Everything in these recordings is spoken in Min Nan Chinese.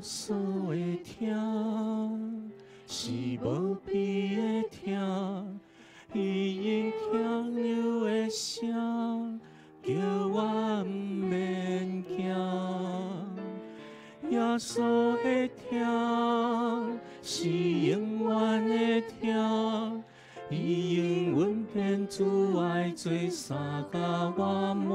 穌的疼是無比的疼，伊用疼牛的聲叫我毋免驚。耶穌的疼是永遠的疼，伊用阮變主愛做衫甲我滿。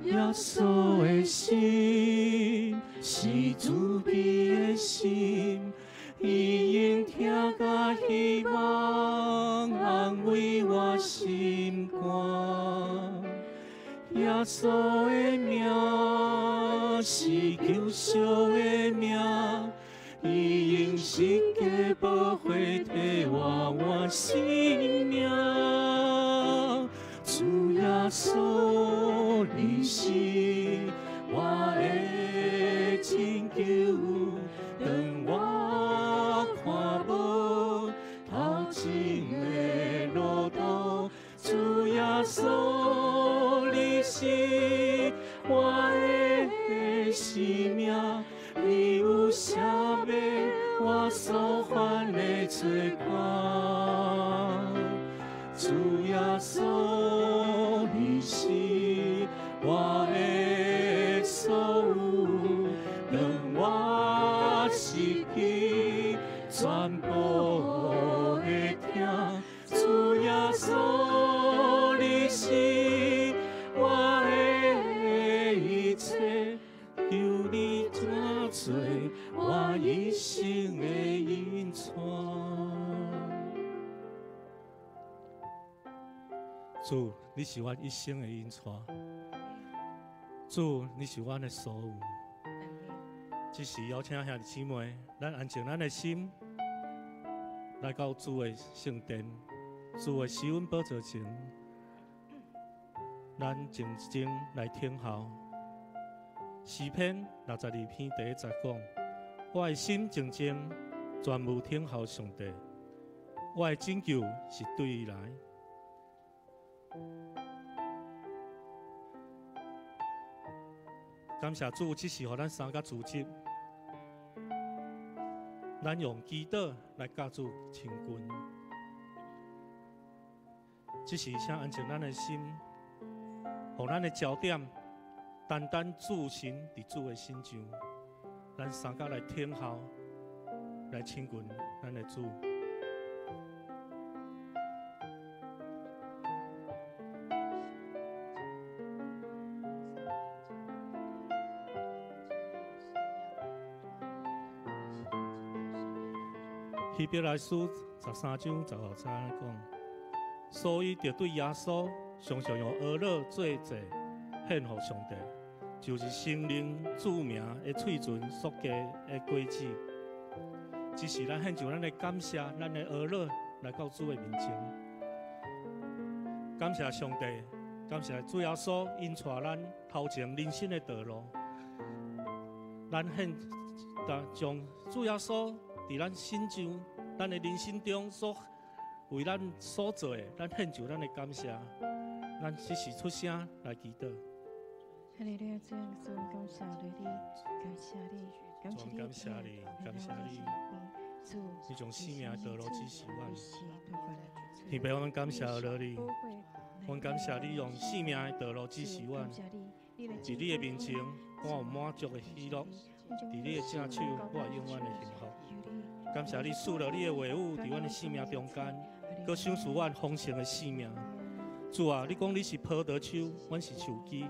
耶穌的心是慈悲的心，伊用疼佮希望安慰我心肝。耶穌的名是救贖的名，伊用十架寶血替我換生命。主耶穌，你是我的拯救，當我看無頭前的路途，主耶穌，你是我的生命，你有赦免我所犯的罪過。主耶穌，你是我的所有，當我失去全部的疼，主耶穌，你是我的一切，求你轉做我一生的引帶。主，你是我一生的引帶。主，你是阮的所有。這時邀請兄弟姊妹，咱安靜咱的心，來到主的聖殿，主的施恩寶座前，咱靜靜來聽候。詩篇62篇第一節講：我的心靜靜，全無等候上帝，我的拯救是對伊來。感謝主，這時予咱三個組織，咱用祈禱來佮主親近。這時請安靜咱的心，予咱的焦點單單注神佇主的身上。咱三個來聽候，來親近咱的主。希伯來書13章15節講，所以著對耶穌常常用哀樂做祭獻予上帝，就是承認主名的喙唇所結的果子。這是咱獻上咱的感謝，咱的哀樂來到主的面前。感謝上帝，感謝主耶穌引帶咱頭前人生的道路。咱獻將主耶穌佇咱身上、咱的人生中所為咱所做的，咱獻上咱的感謝。咱這時出聲來祈禱。哈利路亞，主耶穌，感謝你，感謝你，感謝你，感謝你，感謝你。你將生命的道路指示阮，天父，阮感謝你，阮感謝你用生命的道路指示阮。佇你的面前，我有滿足的喜樂；佇你的正手，我有永遠的幸福。感謝你賜落你的話語佇阮的生命中間，閣賞賜阮豐盛的生命。主啊，你講你是葡萄樹，阮是樹枝。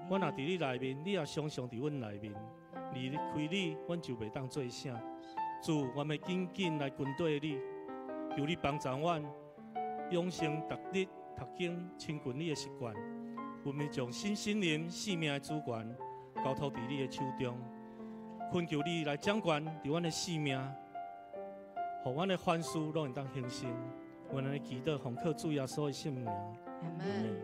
阮若佇你內面，你也常常佇阮內面。離開你，阮就袂當做啥。主，阮欲緊緊來跟綴你，求你幫助阮養成逐日讀經親近你的習慣。阮欲將身心靈、性命的主權交託佇你的手中，懇求你來掌權佇阮的生命，予阮的凡事攏會當興盛。阮按呢祈禱，奉靠主耶穌的聖名。阿門。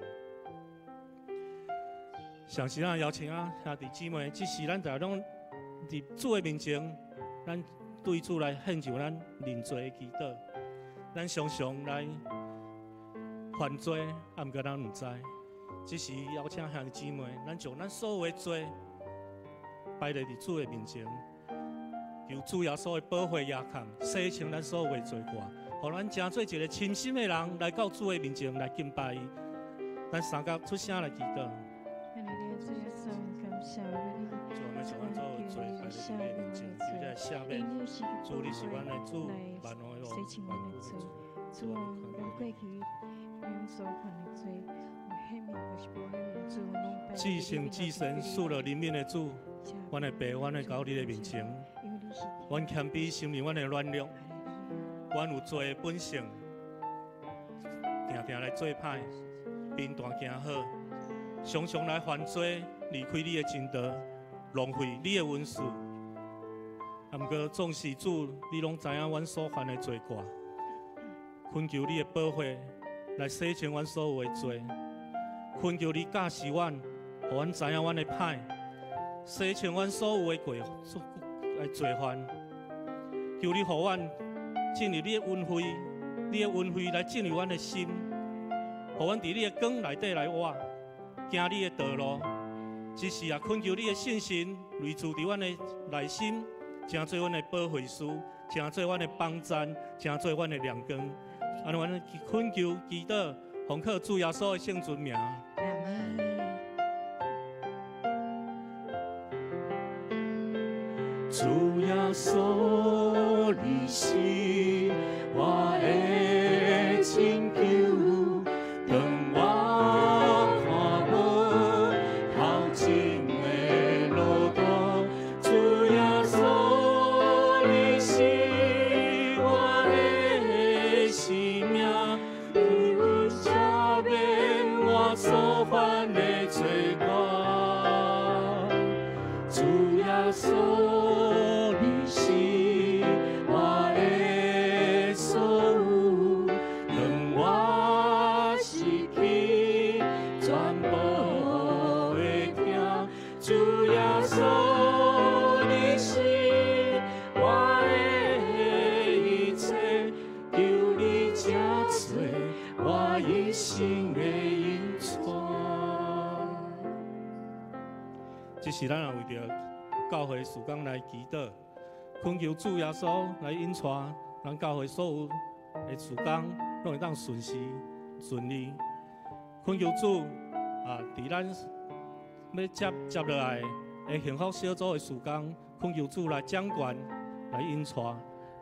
上時啊，邀請啊兄弟姊妹，這時咱大家攏佇主的面前，咱對主來獻上咱認罪的祈禱。咱常常來犯罪，啊，毋過咱毋知。這時邀請兄弟姊妹，咱將咱所有的罪，擺佇主的面前，求主耶穌的寶血遮蓋，洗清咱所有的罪過，予咱成做一個深心的人來到主的面前來敬拜伊。咱三甲出聲來祈禱。主，我們將咱所有罪擺佇你的面前，求你來赦免。主，你是阮的主，萬王的王，萬軍的主。主啊，阮過去阮所犯的罪，有顯明抑是無顯明，主，攏擺。至聖至神，賜予憐憫的主，阮的爸，阮來到你的面前，阮謙卑承認阮的軟弱，阮有罪的本性，定定來做歹，貧惰行好，常常來犯罪，離開你的真道，浪費你的恩賜。啊，毋過縱使主，你攏知影阮所犯的罪過，懇求你的寶血來洗清阮所有的罪，懇求你教示阮，予阮知影阮的歹，洗清阮所有的過罪犯。求你予阮進入你的恩惠，你的恩惠來進入阮的心，予阮佇你的光內底來活，行你的道路。只是啊，懇求你的聖神內住佇阮的內心，成做阮的保惠師，成做阮的幫贊，成做阮的亮光。按呢阮懇求祈禱，奉靠主耶穌的聖尊名。阿門。主耶穌，你是我的拯救，當我看無頭前的路途，主耶穌，你是我的生命，求你赦免我所犯的罪過。主耶穌，你是我的所有，當我失去全部的疼，主耶穌，你是我的一切，求你成做我一生的引帶。這是咱也為著教會事工來祈禱，懇求主耶穌來引帶咱教會所有的事工，攏會當順時順利。懇求主啊，佇咱欲接接落來的幸福小組的事工，懇求主來掌權，來引帶。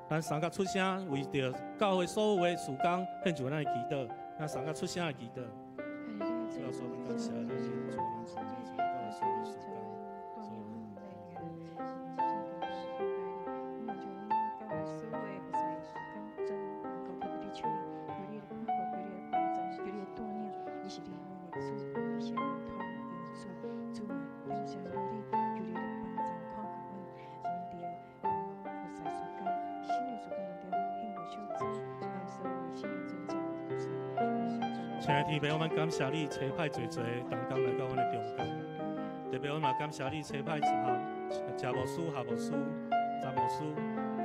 咱三甲出聲，為著教會所有的事工，獻上咱的祈禱。咱三甲出聲來祈禱。主耶穌，感謝你，主，教會所有事工。親愛的天父，我們感謝你差派濟濟同工來到阮的中間，特別我嘛感謝你差派啊謝牧師、夏牧師、詹牧師，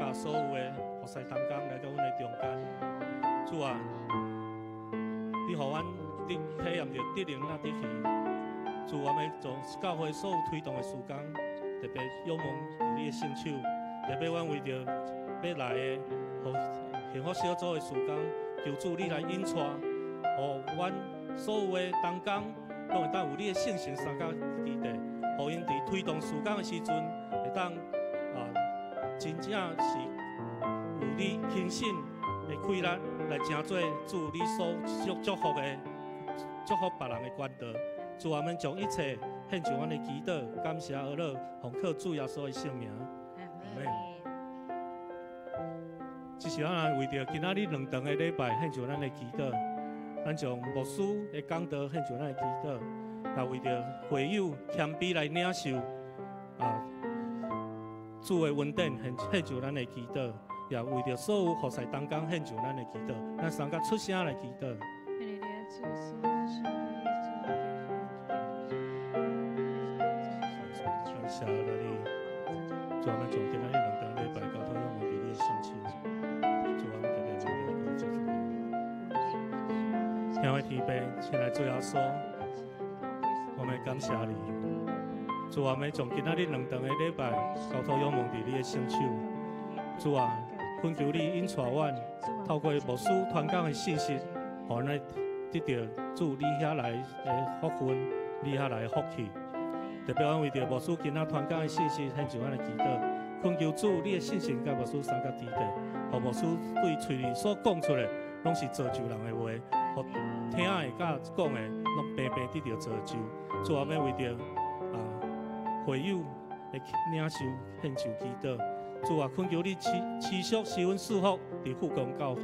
佮所有的服侍同工來到阮的中間。主啊，你予阮得體驗著得靈仔得魚。主，我們將教會所有推動的事工，特別仰望佇你的聖手，特別阮為著欲來的幸福小組的事工，求主你來引帶。予阮所有的同工，攏會當有你的聖神相佮佇底，予𪜶佇推動事工的時陣，會當啊，真正是有你親身的氣力來成做主你所祝福的祝福別人的管道。主，我們將一切獻上阮的祈禱，感謝阿樂，奉靠主耶穌的聖名。阿們。這是咱為著今仔日兩頓的禮拜獻上咱的祈禱。咱將牧師的講道獻上咱的祈禱，也為著會友謙卑來領受啊主的恩典獻上咱的祈禱，也為著所有服侍同工獻上咱的祈禱。咱三甲出聲來祈禱。感謝你，主，我們將今仔日兩頓禮拜交託仰望佇你的聖手，主，我們特別為著親愛的天父，親愛的主耶穌，我們感謝你，主啊，欲將今仔日兩頓的禮拜交託仰望佇你的聖手。主啊，懇求你引帶阮，透過牧師傳講的信息，予阮來得著主你遐來的福分，你遐來的福氣。特別阮為著牧師今仔傳講的信息，獻上阮的祈禱，懇求主你的聖神佮牧師相佮佇咧，予牧師對喙裡所講出來，攏是造就人的話，予聽的佮講的，攏平平得著造就。主啊，欲為著會友的領袖獻上祈禱。主啊，懇求你持持續施恩賜福佇富強教會，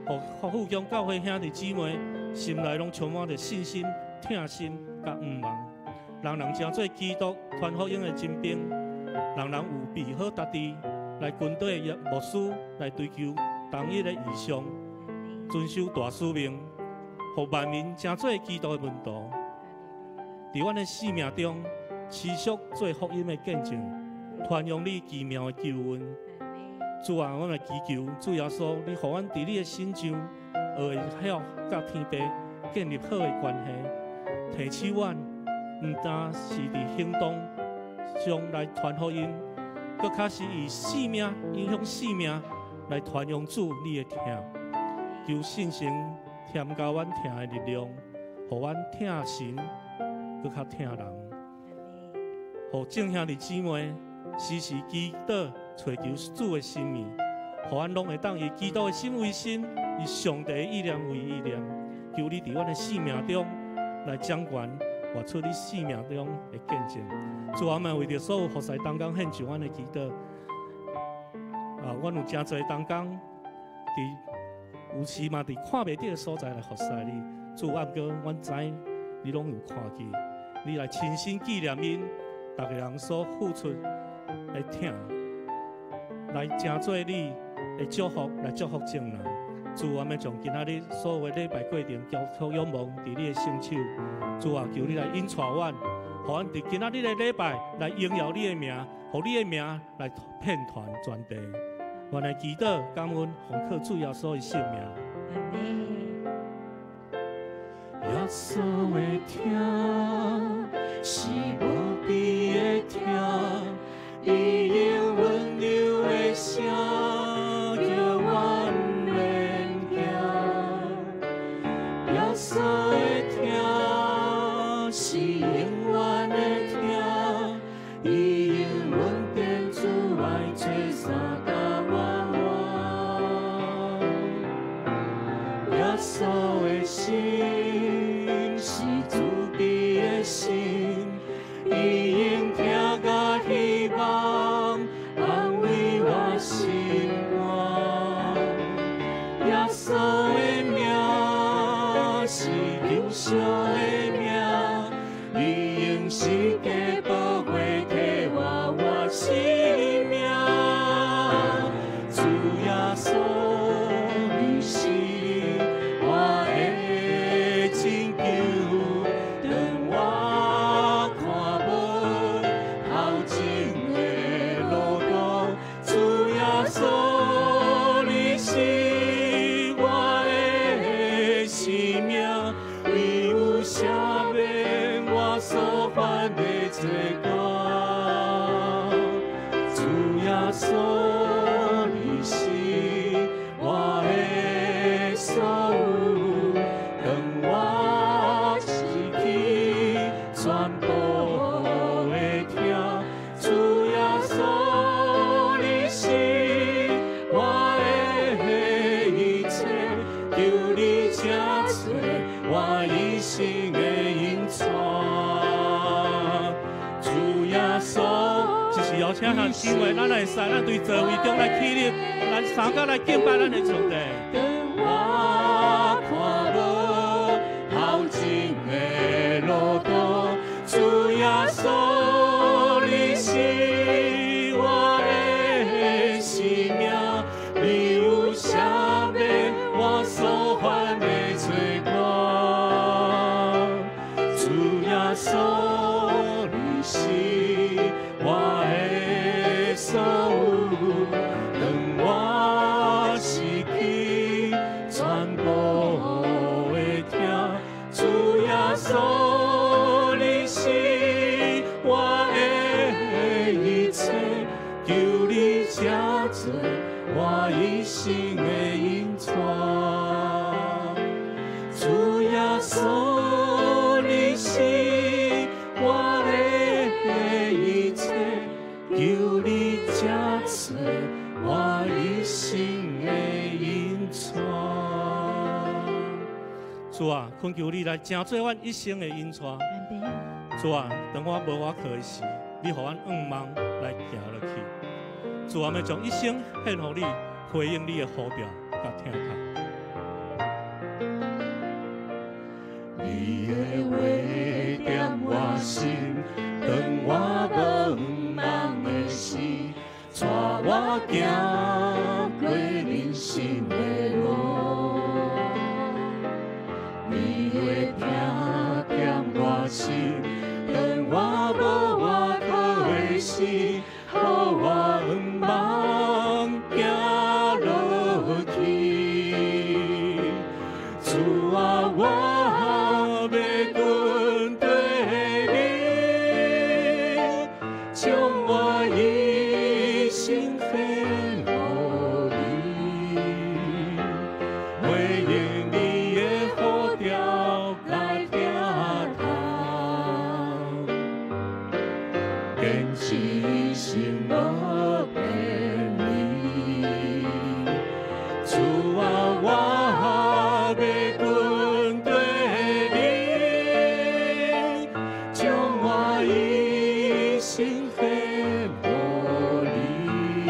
予富強教會兄弟姊妹心內攏充滿著信心、疼心佮向望，人人成做基督傳福音的精兵，人人有備好家己來跟綴牧師來追求同一的異象，遵守大使命，予萬民成做基督的門徒。佇阮的生命中，持續做福音的見證，傳揚你奇妙的救恩。主啊，阮來祈求主耶穌，你予阮佇你的身上學會曉佮天父建立好的關係，提醒阮毋單是佇行動上來傳福音，閣較是以生命影響生命來傳揚主你的疼。求聖神添加阮疼的力量，予阮疼神，閣較疼人。予眾兄弟姊妹時時祈禱，揣求主的心意，予阮攏會當以基督的心為心，以上帝的意念為意念。求你佇阮的生命中來掌權，活出你生命中的見證。主啊，我們為著所有服侍同工獻上阮的祈禱。啊，阮有誠濟同工佇有時嘛佇看袂著的所在來服侍你。主啊，毋過阮知你攏有看見，你來親身紀念𪜶，逐个人所付出的疼，來成做你的祝福，來祝福眾人。主，我們將今仔日所有的禮拜過程交託仰望佇你的聖手。主啊，求你來引帶阮，予阮佇今仔日的禮拜來榮耀你的名，予你的名來遍傳全地。阮來祈禱感恩，奉靠主耶穌的聖名。耶穌的疼是無比的疼，伊用溫柔的聲叫我毋免驚。耶穌的疼是永遠的疼，伊用恩典慈愛做衫共我換。耶穌的心是慈悲的心，伊用疼佮希望安慰我心肝。耶穌的名是救贖的名，伊用十架寶血替我換生命。主耶穌，你是我的拯救，當我看無頭前的路途，主耶穌，你是我的生命，唯有赦免我所犯的罪過。主耶穌，你是我的所有，當我失去全部的疼，主耶穌，你是我的一切，求你成做我一生的引帶。主耶穌，這是邀請兄弟姊妹，咱來使，咱對座位中來起立，咱三個來敬拜咱的上帝。當我看無頭前的路途，主耶穌，你是我的生命，你有赦免我所犯的罪過。主耶穌，你是我的所有，當我失去全部的疼，主耶穌，你是我的做我一生的引带。主耶穌，你是我的一切，求你成做我一生的引帶。主啊，懇求你來成做阮一生的引帶。主啊，當我無倚靠的時，你予阮向望來行落去。主啊，欲將一生獻予你，回應你的呼召佮疼痛。你的話踮我心，當我無望的時，帶我行過人生的路。你的疼踮我心，當我無倚靠的時，予我向望行落去。主啊，我欲跟隨你，將我一生獻予你，回應你的呼召來疼痛，堅持一生無偏離。主啊，我欲跟隨你，將我一生獻予你，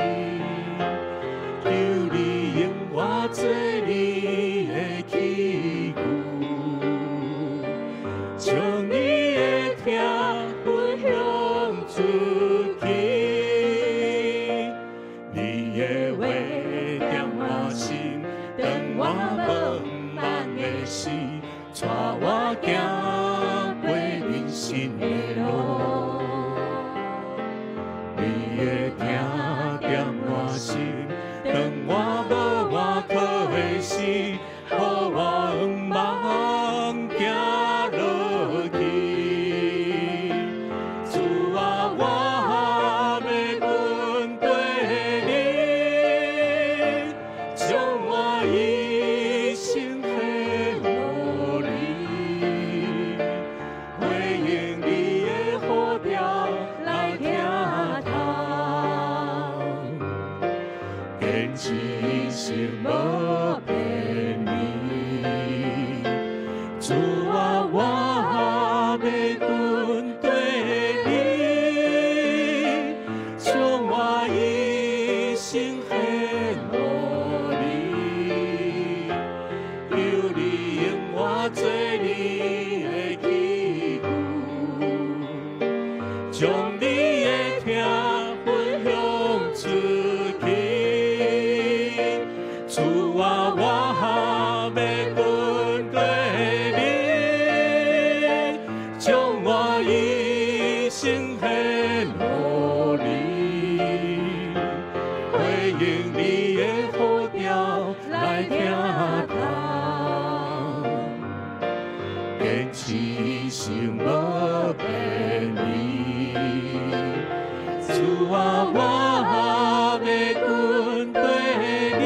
求你用我做你的器具，將你的疼分享出去。你的話踮我心，當我無望的時，帶我行過人生的路。你的疼踮我心，當我無倚靠的時，予我向望行落去。主啊，我欲跟隨你，將我一生獻予你，回應你的呼召來疼痛，堅持一生無偏離。主啊，我欲跟隨你，將我一生獻予你，求你用我做你的器具，將你的疼分享出去。主啊，我欲跟隨你，將我一生獻予你，回應你的呼召來疼痛，堅持一生無偏離。主啊，我欲跟隨你，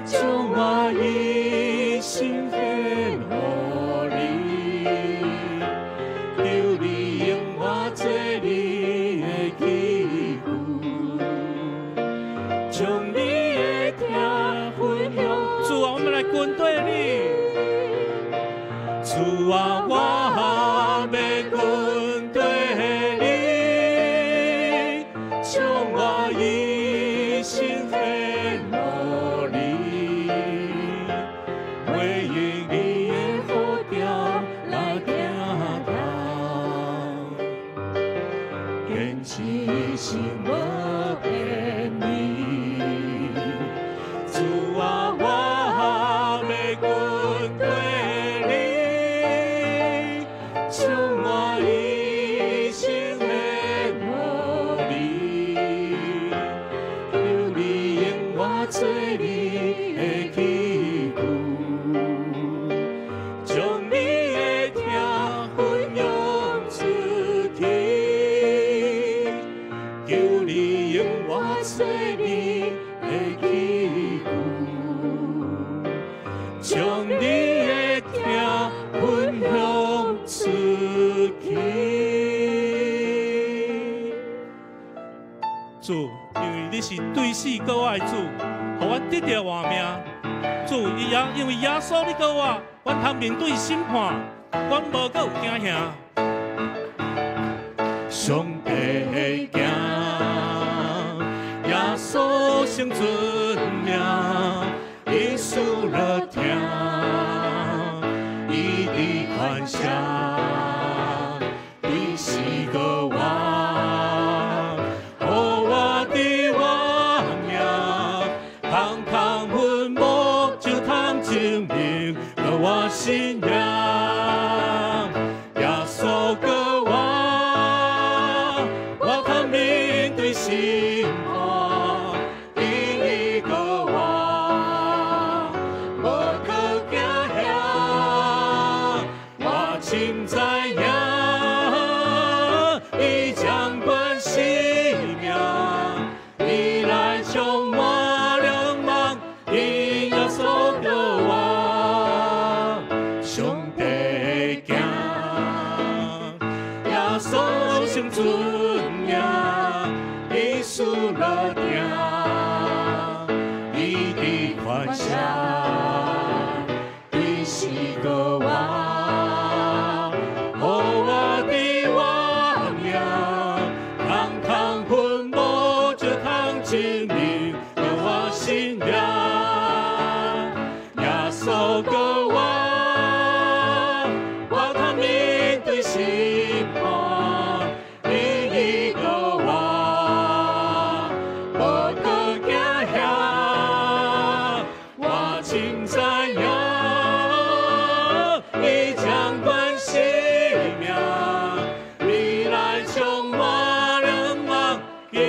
將我一生獻予你，求你用我做你的器具，將你的疼分享。主啊，我們來跟隨你。主啊，我欲跟隨你，將我一生獻予你，回應你的呼召來疼痛，堅持一生無偏離。主啊，我欲跟隨你，將我一生獻予你，求你用我做你的器具，將你的疼分享出去。求你用我做主，因為你是對死閣活的主，予阮得著活命。主，伊也因為耶穌你閣活，阮通面對審判，阮無閣有驚嚇。上帝的行，耶穌聖尊名，伊輸了疼，伊的權勢，伊是個王，予我的活命，通通墳墓就通證明，予我信仰，耶穌閣活，我通面對審判，因伊閣活，無閣驚嚇，我深知影，伊掌管生命，未來充滿了夢，因耶穌閣活，上帝的行，耶穌聖尊名，伊輸了疼，伊的權勢，伊是個王，予我的活命，通通墳墓就通證明，予我信仰，耶穌閣活，我通面對審判，因伊閣活，無閣驚嚇，我深知影，伊掌管生命，未來充滿了夢，因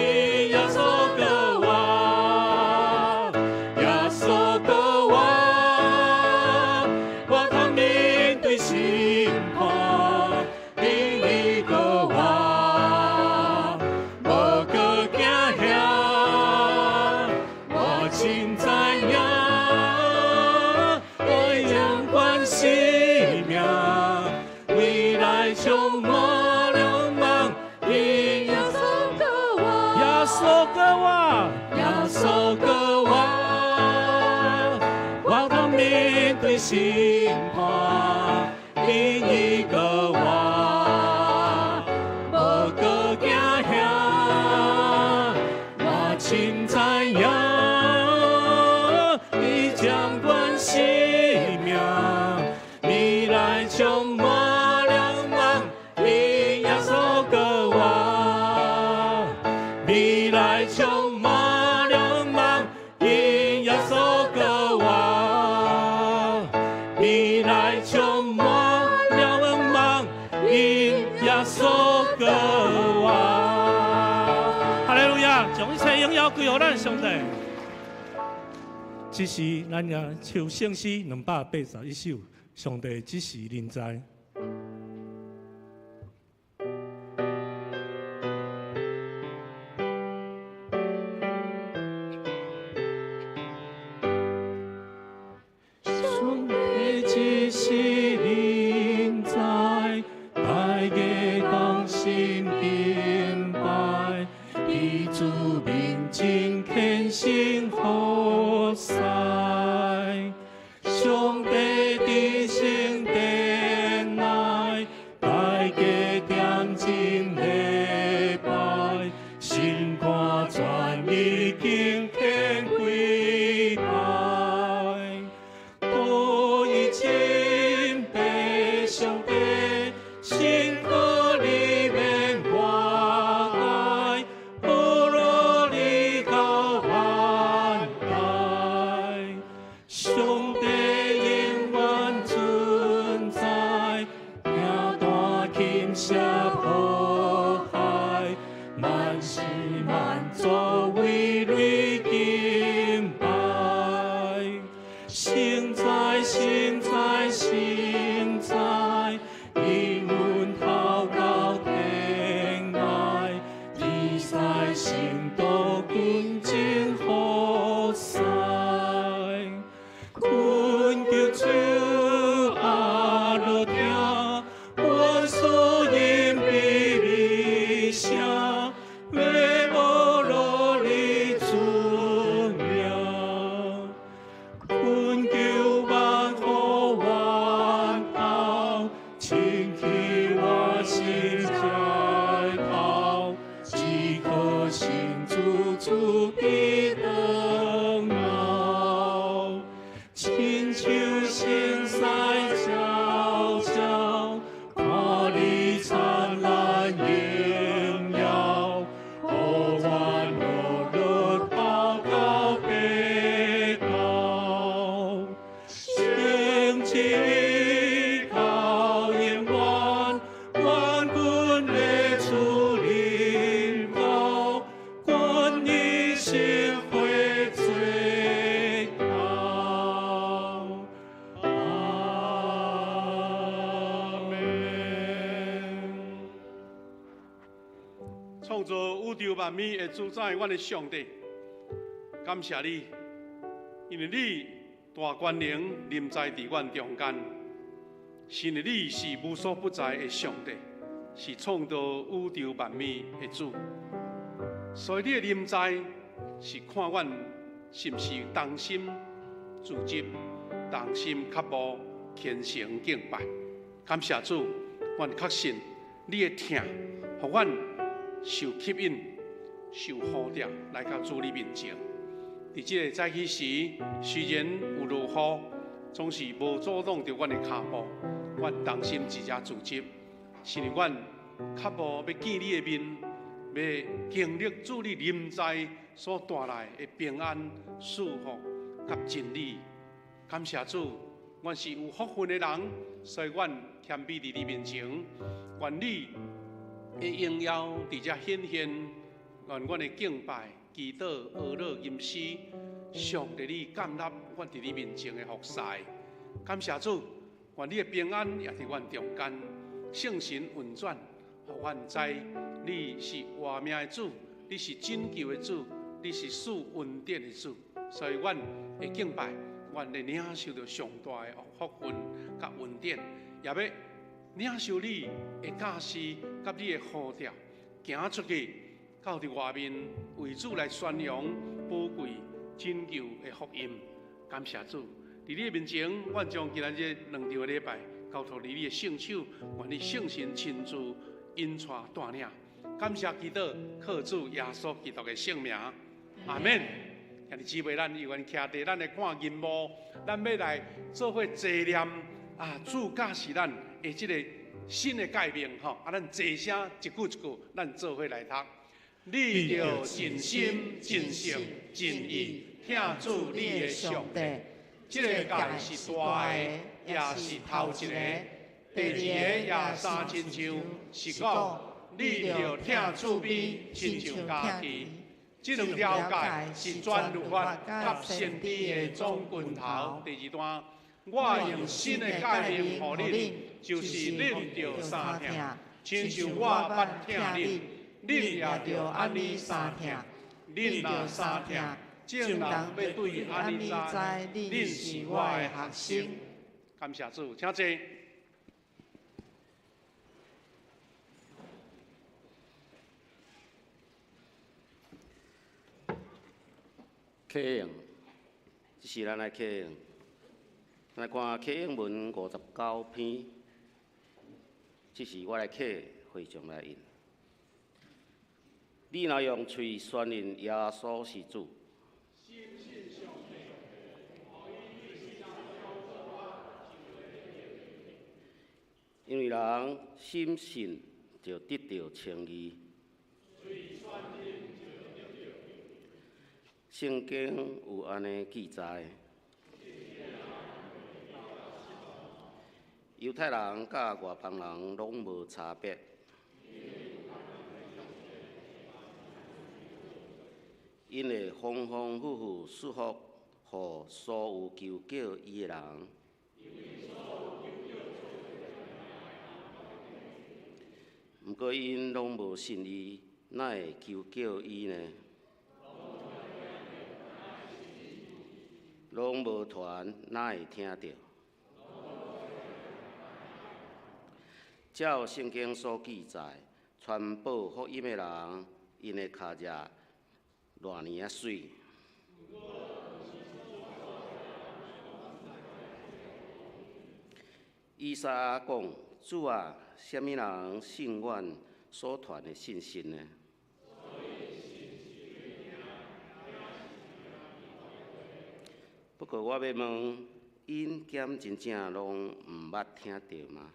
耶穌閣活，耶穌閣活，我通面對審判，因伊閣活，無閣驚嚇，我深知影，伊掌管生命，未來充滿了夢，因耶穌閣活，耶穌閣活，耶穌閣活，我通面對審判，因伊閣活，無閣驚嚇，我深知影，伊掌管生命，未來充滿了夢，因耶穌閣活，未來充滿了夢，因耶穌閣活，未來充滿了夢，因耶穌閣活。哈利路亞，將一切榮耀歸予咱上帝。這時，咱也唱聖詩281首，上帝這時臨在。上帝這時臨在，大家同心敬拜，佇主面前虔誠服侍。上帝佇聖殿內，大家踮真禮拜，心肝全意敬虔跪拜。多以親白上帝，信靠你免掛礙，保羅你到萬代，上帝永遠存在，聽大傾瀉苦海，萬事萬族為你敬拜。聖哉，聖哉，聖哉，因阮頭到天涯，天使聖徒敬虔服侍，懇求主阿樂聽，阮所言比你聲，要無落宇宙萬物的主宰，阮的上帝，感謝你，因為你大權能臨在佇阮中間，是因為你是無所不在的上帝，是創造宇宙萬物的主，所以你的臨在是看阮是毋是同心組織、同心渴慕、虔誠敬拜。感謝主，阮確信你的疼，予阮受吸引、受呼召來到主你面前。佇這個早起時，雖然有落雨，總是無阻擋著阮的跤步。阮同心一隻組織，是因為阮渴慕欲見你的面，欲經歷主你臨在所帶來的平安、祝福佮真理。感謝主，阮是有福分的人，所以阮謙卑佇你面前，願你的榮耀佇遮顯現，願阮的敬拜、祈禱、哀樂、吟詩，上帝你建立阮佇你面前的服侍。感謝主，願你的平安也佇阮中間，聖神運轉，予阮知你是活命的主，你是拯救的主，你是賜恩典的主，所以阮會敬拜，阮會領受著上大的福分佮恩典，也欲領受你的教示佮你的呼召，行出去到佇外面為主來宣揚寶貴拯救的福音。感謝主，佇你的面前，阮將今仔日兩場的禮拜交託佇你的聖手，願你聖神親自引帶帶領。感謝基督，靠主耶穌基督的聖名，阿們。兄弟姊妹，咱猶原徛佇，咱來看銀幕，咱欲來做伙齊念啊！主教示咱的這个新的誡命吼，啊，咱齊聲一句一句，咱做伙來讀。你著盡心、盡性、盡意疼主你的上帝。這个誡是大的，也是頭一个。第二个也相親像，是講你著疼厝邊，親像家己。這兩條誡是全律法佮先知的總根頭。第二段，我用新的誡命予恁，就是恁著相疼，親像我捌疼恁，恁也著按呢相疼。恁若相疼，眾人欲對按呢知，恁是我的學生。感謝主，請坐。啟應，這是咱來啟應。來看啟應文59篇，這是我來啟會眾來印。你若用喙宣認耶穌是主，因為人深信就得著稱義。聖經有按呢記載，猶太人佮外邦人攏無差別，𪜶會豐豐富富賜福予所有求叫伊的人。毋過𪜶攏無信伊，哪會求叫伊呢？攏無傳，哪會聽著？照聖經所記載，傳報福音的人，𪜶的跤跡偌爾仔媠。以賽亞講：主啊，啥物人信阮所傳的信息呢？不過我欲問，𪜶敢真正攏毋捌聽著嗎？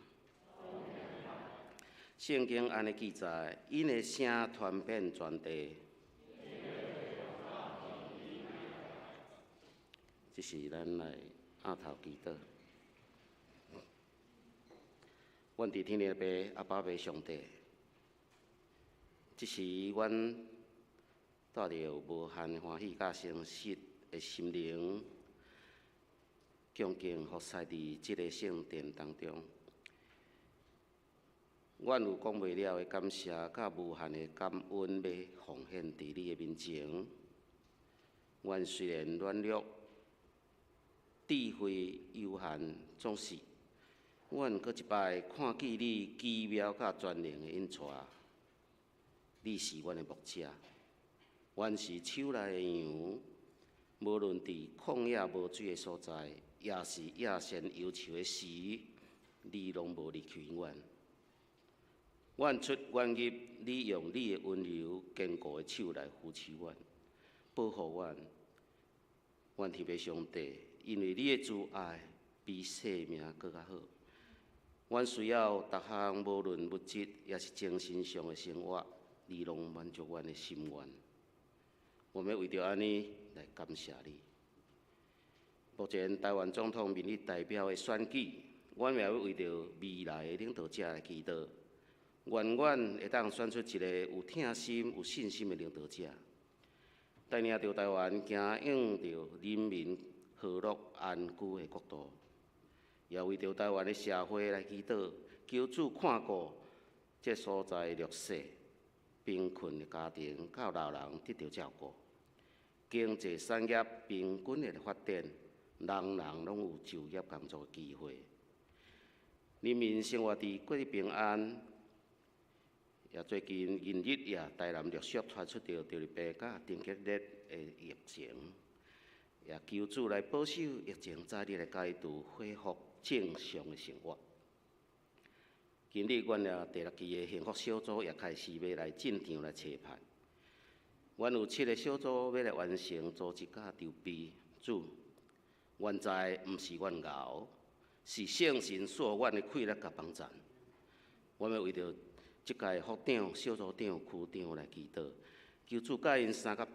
聖經按呢記載，𪜶的聲傳遍全地。這是咱來額頭祈禱。阮佇天的父阿爸父上帝，這時阮帶著無限歡喜佮誠實的心靈，恭敬服侍佇這个聖殿當中。阮有講袂了的感謝，佮無限的感恩，欲奉獻佇你的面前。阮雖然軟弱，智慧有限，總是阮閣一擺看見你奇妙佮全能的引帶。你是阮的牧者，阮是叢內的羊，無論佇曠野無水的所在，抑是野鉎憂愁的時，你攏無離棄阮。阮出阮入，你用你的溫柔堅固的手來扶持阮，保護阮。阮天父上帝，因為你的慈愛比生命閣較好。阮需要逐項，無論物質抑是精神上的生活，你攏滿足阮的心願。我欲為著按呢來感謝你。目前台灣總統民意代表的選舉，阮也欲為著未來的領導者來祈禱，願阮會當選出一個有疼心、有信心的領導者，帶領著台灣行向著人民和樂安居的國度。也為著台灣的社會來祈禱，求主看顧這所在弱勢、貧困的家庭，佮老人得著照顧，經濟產業平均的發展，人人攏有就業工作的機會，人民生活佇過得平安。也最近近日也台南陸續傳出著著病佮登革熱的疫情，也求主來保守疫情早日來解除，恢復正常的生活。今日阮也第六期的幸福小組也開始欲來進場來籌派。阮有七个小組欲來完成組織佮籌備。主，阮知毋是阮𠢕，是聖神賜阮的氣力佮幫贊。阮欲為著這屆副長、小組長、區長來祈禱，求主佮𪜶相佮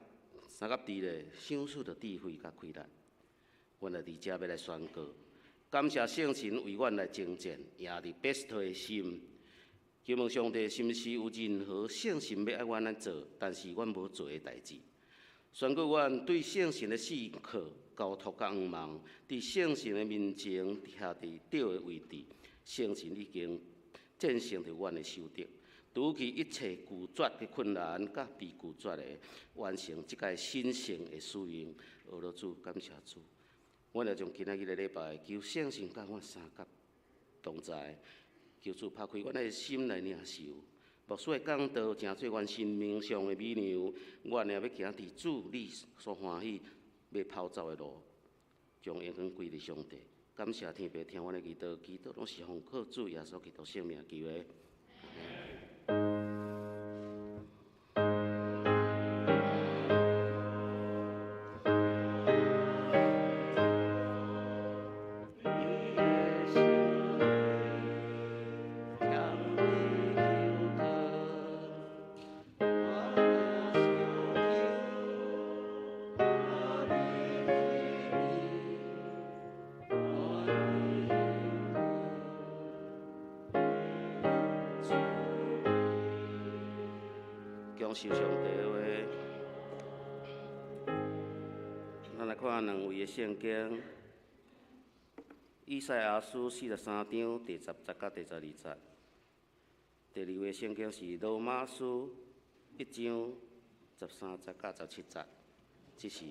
相佮佇咧，賞賜著智慧佮氣力。阮來佇遮欲來宣告，感謝聖神為阮來征戰，贏得伯特的心。求問上帝，是毋是有任何聖神欲愛阮來做，但是阮無做的代誌？宣告阮對聖神的信靠、交託佮仰望，佇聖神的面前徛佇對的位置，聖神已經戰勝著阮的仇敵，除去一切拒絕的困難，佮被拒絕的，完成這個神聖的使命。阿羅主，感謝主。阮來將今仔日的禮拜，求聖神佮阮相佮同在，求主拍開阮的心來領受。牧師的講道，成做阮生命上的美糧，阮也欲行佇主你所歡喜欲跑走的路，將榮光歸予上帝。感謝天父聽阮的祈禱，祈禱攏是奉靠主耶穌基督聖名求的。受上帝的話，咱來看兩位的聖經，以賽亞書43章第十節佮第十二節。第二位聖經是羅馬書1章13節佮17節。這是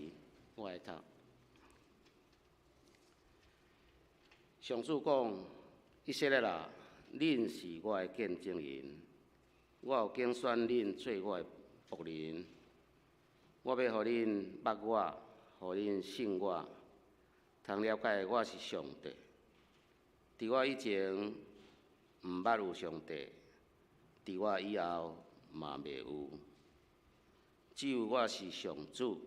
我來讀。上主講：以色列啊，恁是我的見證人，我有揀選恁做我的僕人，我欲予恁捌我，予恁信我，通了解我是上帝。佇我以前，毋捌有上帝；佇我以後，嘛袂有。只有我是上主，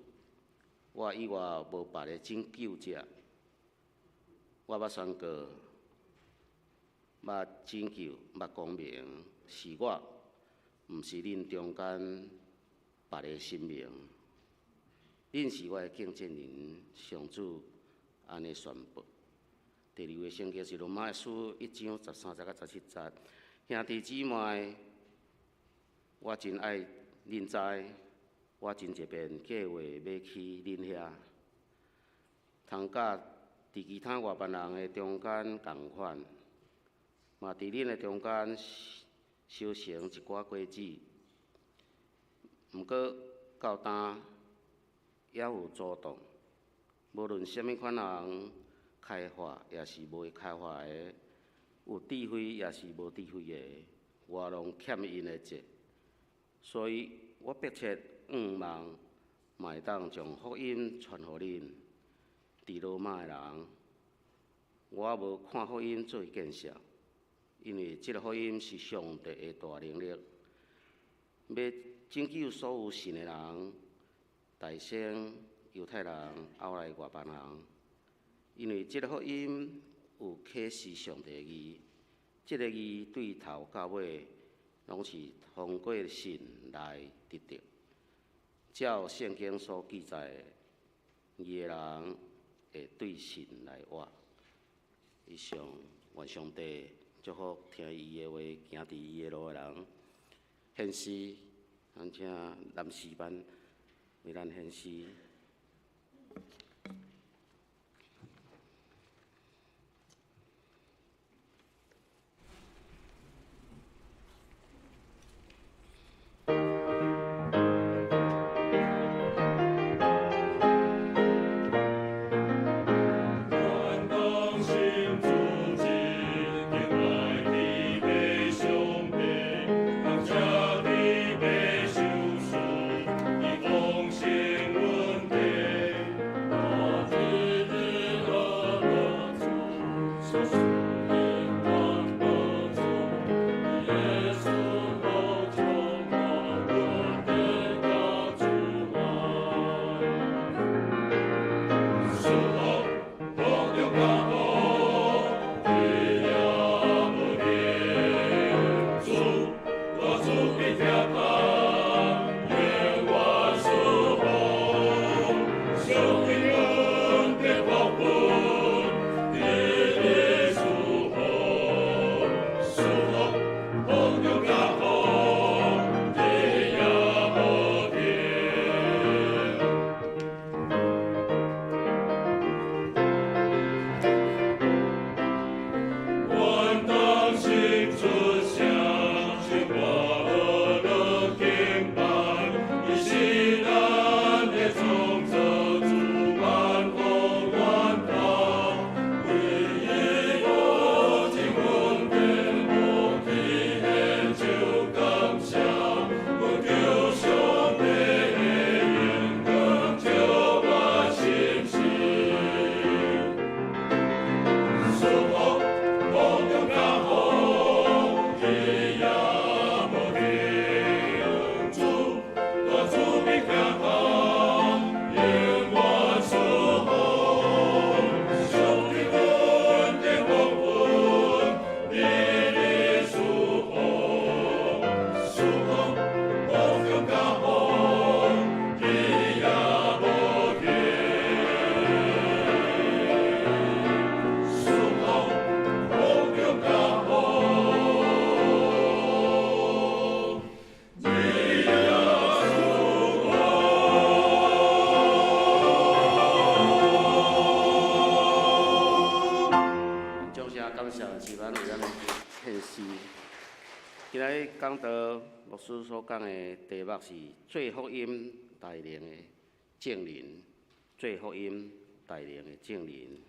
我以外無別个拯救者。我捌宣告，捌拯救，捌講明，是我，毋是恁中間別个神明。恁是我的見證人，上主按呢宣布。第二位聖經是羅馬書1章13節到17節。兄弟姊妹，我真愛恁知，我真濟遍計劃欲去恁遐，通佮佇其他外邦人的中間仝款，嘛佇恁的中間收成一寡果子。毋过到今犹有阻挡，无论啥物款人开化，抑是未开化的，有智慧抑是无智慧的，我拢欠𪜶的债。所以我迫切向望，嘛会当将福音传予恁伫罗马的人。我无看福音做见笑，因为这个福音是上帝的大能力，欲拯救所有信的人，大先犹太人，后来外邦人。因为这个福音有启示上帝的义，这个义对头到尾拢是通过信来得著。照圣经所记载的，义的人会对信来活。以上，愿上帝祝福听伊的话、行伫伊的路的人，献诗，咱请男诗班为咱献诗。讲道牧师所讲的题目是做福音大能的证人，做福音大能的证人。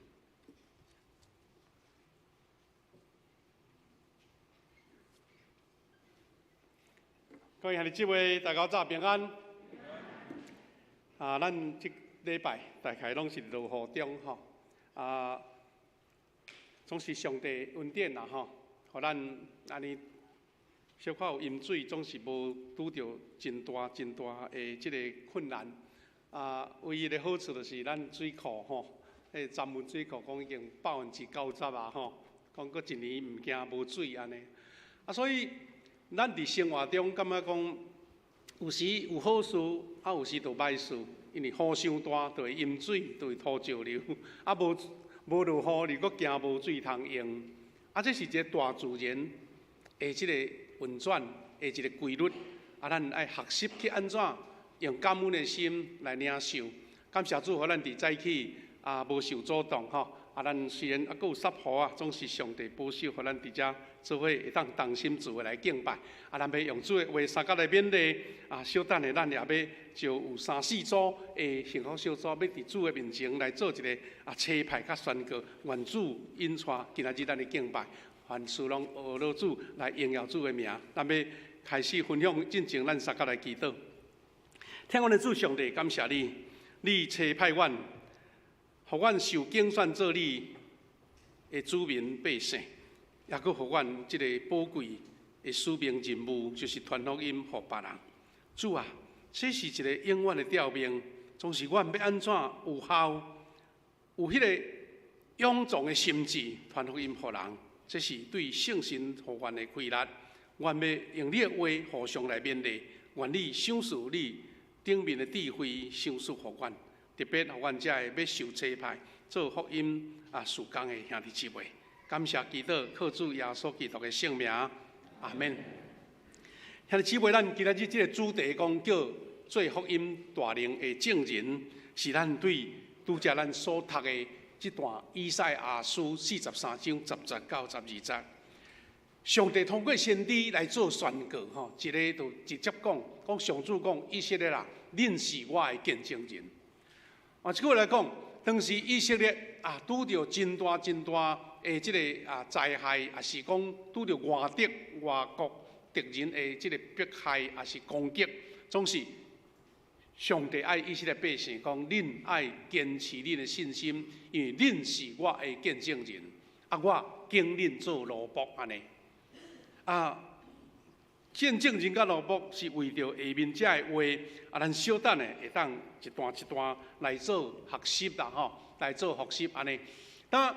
各位兄弟姊妹，大家早平安。啊，咱这礼拜大概拢是落雨中吼，啊，总是上帝恩典啦吼，予咱按呢小可有淹水，总是无拄著真大真大的这个困难。啊，唯一的好处就是咱水库吼，彼个闸门水库讲已经90%啊吼，讲阁一年毋惊无水按呢。啊，所以咱伫生活中感觉讲，有时有好事，啊，有时就歹事，因为雨伤大就会淹水，就会土石流，啊，无无落雨，你阁惊无水通用，啊，这是一个大自然的这个运转的一个规律，啊，咱爱学习去按怎用感恩的心来领受。感谢主，予咱伫早起啊无受阻挡吼，啊，咱雖然猶閣有濕雨啊，總是上帝保守，予咱佇遮做伙會當同心做伙來敬拜。啊，咱欲用主的話相佮來勉勵。啊，小等下咱也欲就有三四組的幸福小組，欲佇主的面前來做一个差派佮宣告，願主引帶今仔日咱的敬拜，凡事攏學落主來榮耀主的名。咱欲開始分享進前，咱相佮來祈禱。疼阮的主上帝，感謝你，你差派阮，予阮受揀選做你的子民百姓，抑閣予阮這个寶貴的使命任務，就是傳福音予別人。主啊，這是一个永遠的吊命，總是阮欲按怎有效，有彼个勇壯的心志傳福音予人，這是對聖神予阮的氣力。阮欲用你的話互相來勉勵，願你賞賜你頂面的智慧，賞賜予阮，特別予阮這个欲受差派做福音事工的兄弟姊妹。感謝祈禱，靠主耶穌基督的聖名，阿門。兄弟姊妹，咱今仔日這个主題講叫做福音大能的證人，是咱對拄才咱所讀的這段以賽亞書43章10節到12節。上帝通過先知來做宣告，吼，一个就直接講，講上主講以色列啊，恁是我的見證人。啊，這句話來講，當時以色列拄著真大真大的這个災害，抑是講拄著外敵外國敵人的這个迫害，抑是攻擊，總是上帝愛以色列百姓講，恁愛堅持恁的信心，因為恁是我的見證人，我揀恁做奴僕按呢。見證人佮奴僕是為著下面這个話，咱小等下會當一段一段來做學習啦，吼，來做複習按呢。那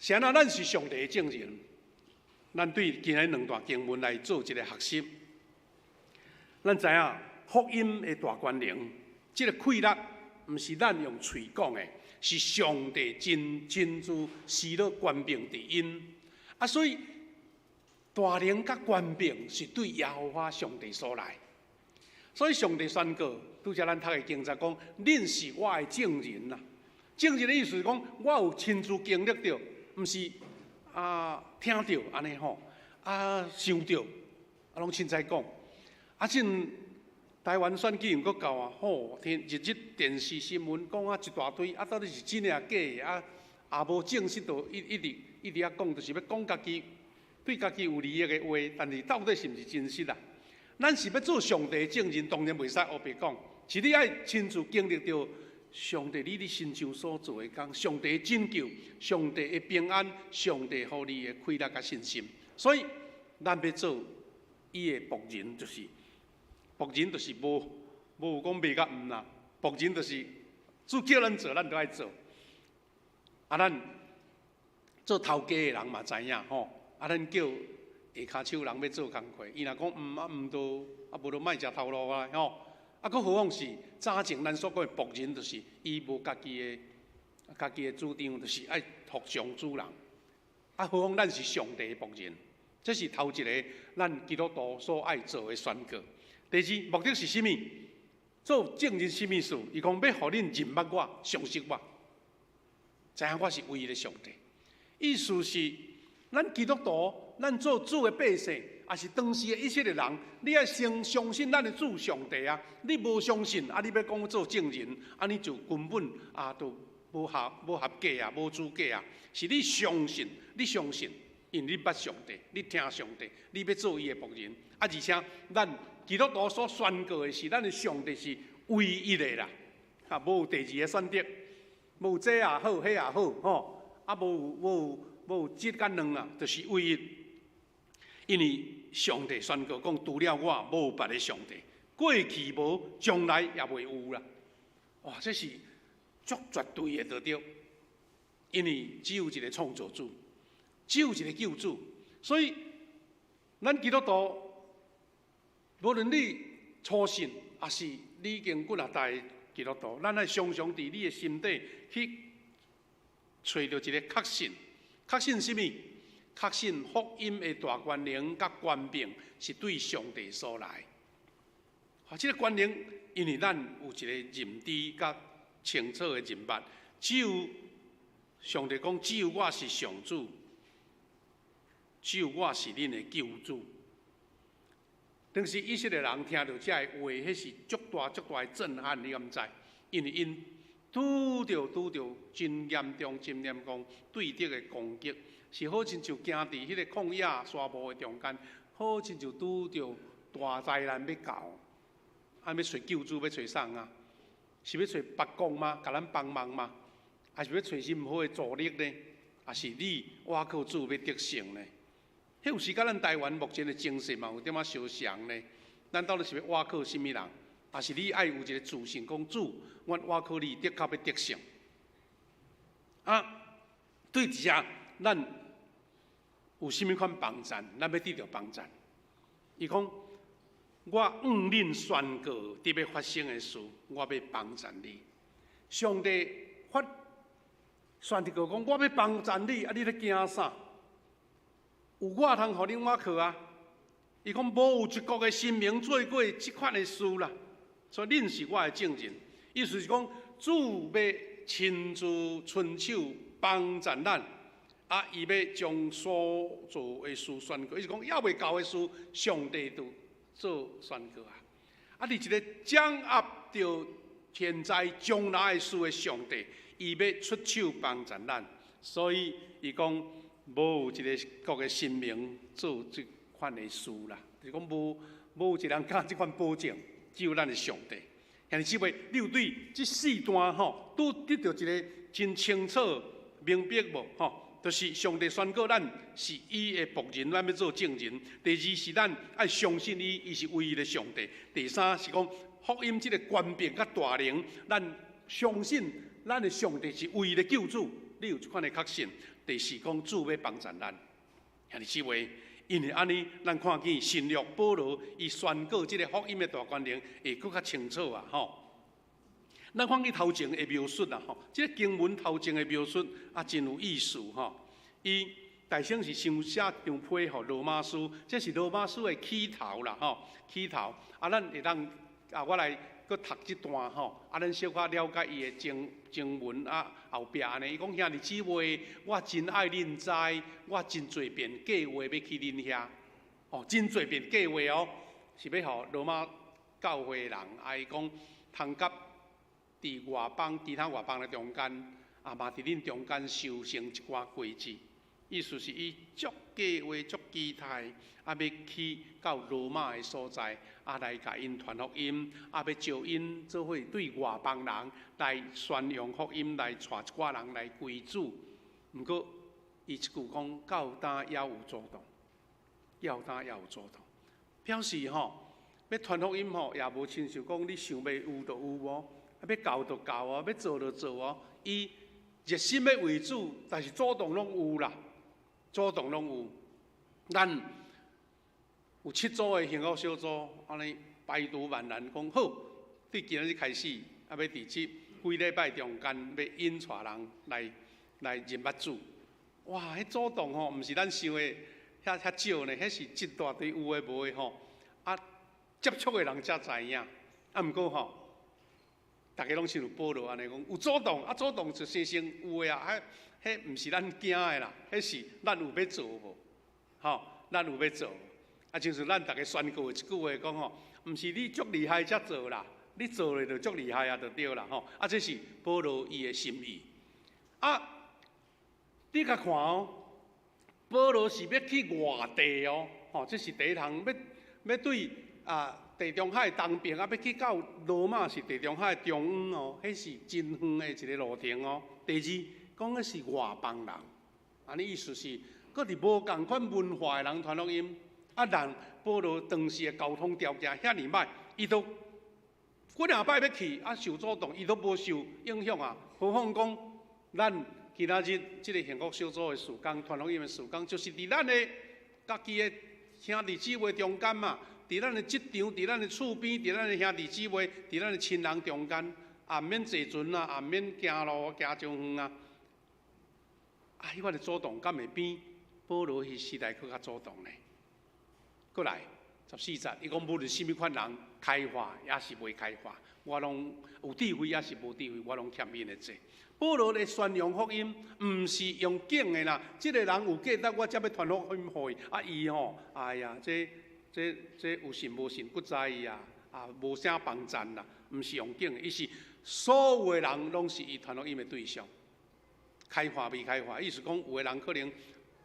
是按怎咱是上帝的證人，咱對今日兩段經文來做一个學習。咱知影福音的大權能，這个氣力毋是咱用喙講的，是上帝真親自施予權柄佇𪜶。所以大能佮權柄是對耶和華上帝所來，所以上帝宣告，拄才咱讀的經節講，恁是我的證人啦。證人的意思是講，我有親自經歷著，毋是聽著按呢吼，想著，攏凊彩講。這台灣選舉毋閣到啊，吼，天日日電視新聞講啊一大堆，到底是真的抑假的？也無證實，就一一直一直遐講，就是欲講家己。對家己有利益的話，但是到底是毋是真實啊？咱是欲做上帝的證人，當然袂使烏白講。是你愛親自經歷著上帝你佇身上所做的工，上帝的拯救，上帝的平安，上帝予你的氣力佮信心。所以，咱欲做伊的僕人，就是僕人，就是無無講袂佮毋啦。僕人就是主叫咱做，咱就愛做。咱做頭家的人嘛知影吼。咱叫下跤手人欲做工課，伊若講毋毋就無就莫食頭路啊吼。閣何況是早前咱所講的僕人，就是伊無家己的主張，就是愛服從主人。何況咱是上帝的僕人，這是頭一个咱基督徒所愛做的宣告。第二，目的是啥物？做證人啥物事？伊講欲予恁認捌我，相信我，知影我是唯一的上帝。意思是，咱基督徒，咱做主的百姓，抑是當時的以色列人，你愛先相信咱的主上帝啊！你無相信，你欲講做證人，按呢就根本就無合格啊，無資格啊！是你相信，你相信，因為你捌上帝，你聽上帝，你欲做伊的僕人。而且咱基督徒所宣告的是，咱的上帝是唯一的啦，無第二个選擇，無這也好，彼也好，吼，無無這佮兩啊，就是唯一。因為上帝宣告講，除了我，無別的上帝。過去無，將來也袂有啦。哇，這是足絕對的，對。因為只有一个創造主，只有一个救主，所以咱基督徒，無論你初信，抑是你已經幾若代基督徒，咱愛常常佇你的心底去揣著一个確信。確信啥物？確信福音的大權能佮權柄是對上帝所來。這个權能，因為咱有一个認知佮清楚的認捌，只有上帝講，只有我是上主，只有我是恁的救主。當時以色列人聽著這个話，彼是足大足大的震撼，你敢知？因為𪜶拄著真嚴重、真嚴重對敵的攻擊，是好親像行佇彼个曠野沙漠的中間，好親像拄著大災難欲到，啊欲揣救主，欲揣啥啊？是欲揣別國嗎？共咱幫忙嗎？還是欲揣任何的助力呢？抑是你倚靠主欲得勝呢？彼有時佮咱台灣目前的情勢嘛有點仔相像呢。咱到底是欲倚靠啥物人？抑是你愛有一个自信，講主，阮倚靠你，的確欲得勝。啊，對這，咱有啥物款幫贊？咱欲得著幫贊。伊講，我向恁宣告，佇欲發生的事，我欲幫贊你。上帝發宣告講，我欲幫贊你，啊，你咧驚啥？有我通予恁倚靠啊！伊講無有一國的神明做過這款的事啦，所以恁是我的證人。意思是講，主欲親自伸手幫贊咱，啊，伊欲將所做的事宣告。意思講，猶未到的事，上帝都做宣告啊！啊，佇一个掌握著現在將來的事的上帝，伊欲出手幫贊咱，所以伊講。無有一个國的神明做這款的事啦，就是講無有一个人敢這款保證，只有咱的上帝。兄弟姊妹，你有對這四段吼，都得著一个真清楚明白無？吼，就是上帝宣告咱是伊的僕人，咱欲做證人。第二是咱愛相信伊，伊是唯一的上帝。第三是講福音這个權柄佮大能，咱相信咱的上帝是唯一的救主。你有這款的確信。第四講主欲幫贊咱，兄弟姊妹，因為按呢，咱看見新約保羅伊宣告這个福音的大權能會閣較清楚啊！吼，咱看見頭前的描述啊，吼，這个經文頭前的描述啊，真有意思吼。伊大先是先寫張批予羅馬書，這是羅馬書的起頭啦，吼，起頭啊，咱會當啊，我來閣讀這段吼，啊，咱小可了解伊的經經文啊後壁按呢。伊講兄弟姊妹，我真愛恁知，我真濟遍計劃欲去恁遐，哦，真濟遍計劃哦，是欲予羅馬教會的人，啊，伊講通佮佇外邦其他外邦的中間，啊嘛佇恁中間修成一寡果子。意思是伊足計劃、足期待，啊，欲去到羅馬的所在，啊，來共𪜶傳福音，啊，欲招𪜶做伙對外邦人來宣揚福音，來帶一寡人來歸主。毋過，伊一句講到今猶有阻擋，到今猶有阻擋，表示吼，欲傳福音吼，也無親像講你想欲有就有哦，啊，欲到就到哦，欲做就做哦。伊熱心欲為主，但是阻擋攏有啦。阻擋攏有，咱有七組的幸福小組，按呢排除萬難，講好，對今仔日開始，啊，欲佇這幾禮拜中間，欲引帶人來來認捌主。哇，彼阻擋吼，毋是咱想的遐遐少呢，彼是一大堆有的無的吼。啊，接觸的人才知影。啊，毋過吼，逐家攏親像保羅按呢講，有阻擋，啊阻擋就生成有的啊，彼毋是咱驚的啦，彼是咱有欲做無？吼，咱有欲做無？啊，就是咱逐家宣告的一句話講吼，毋是你足厲害才做啦，你做咧就足厲害啊，就對啦吼。啊，這是保羅伊的心意。啊，你共看哦，保羅是欲去外地哦，吼，這是第一項，欲欲對啊地中海東邊啊，欲去到羅馬是地中海中央哦，彼是真遠的一个路程哦。第二。講的是外邦人，按呢意思是，閣佇無仝款文化的人傳福音，啊，人保羅當時的交通條件遐爾歹，伊都幾兩擺欲去，啊，受阻擋，伊都無受影響啊。何況講，咱今仔日這个幸福小組的事工，傳福音的事工，就是佇咱的家己的兄弟姊妹中間嘛，佇咱的職場，佇咱的厝邊，佇咱的兄弟姊妹，佇咱的親人中間，也毋免坐船啊，也毋免行路行真遠啊。啊，彼款的阻擋敢會比保羅彼時代閣較阻擋呢？閣來十四節，伊講無論啥物款人，開化抑是未開化，我攏有智慧抑是無智慧，我攏欠𪜶的債。保羅咧宣揚福音，毋是用揀的啦。這个人有價值，我才欲傳福音予伊。啊，伊吼，哎呀，這有信無信，不知伊啊，啊，無啥幫贊啦。毋是用揀的，伊是所有的人攏是伊傳福音的對象。開化未開化，意思講有的人可能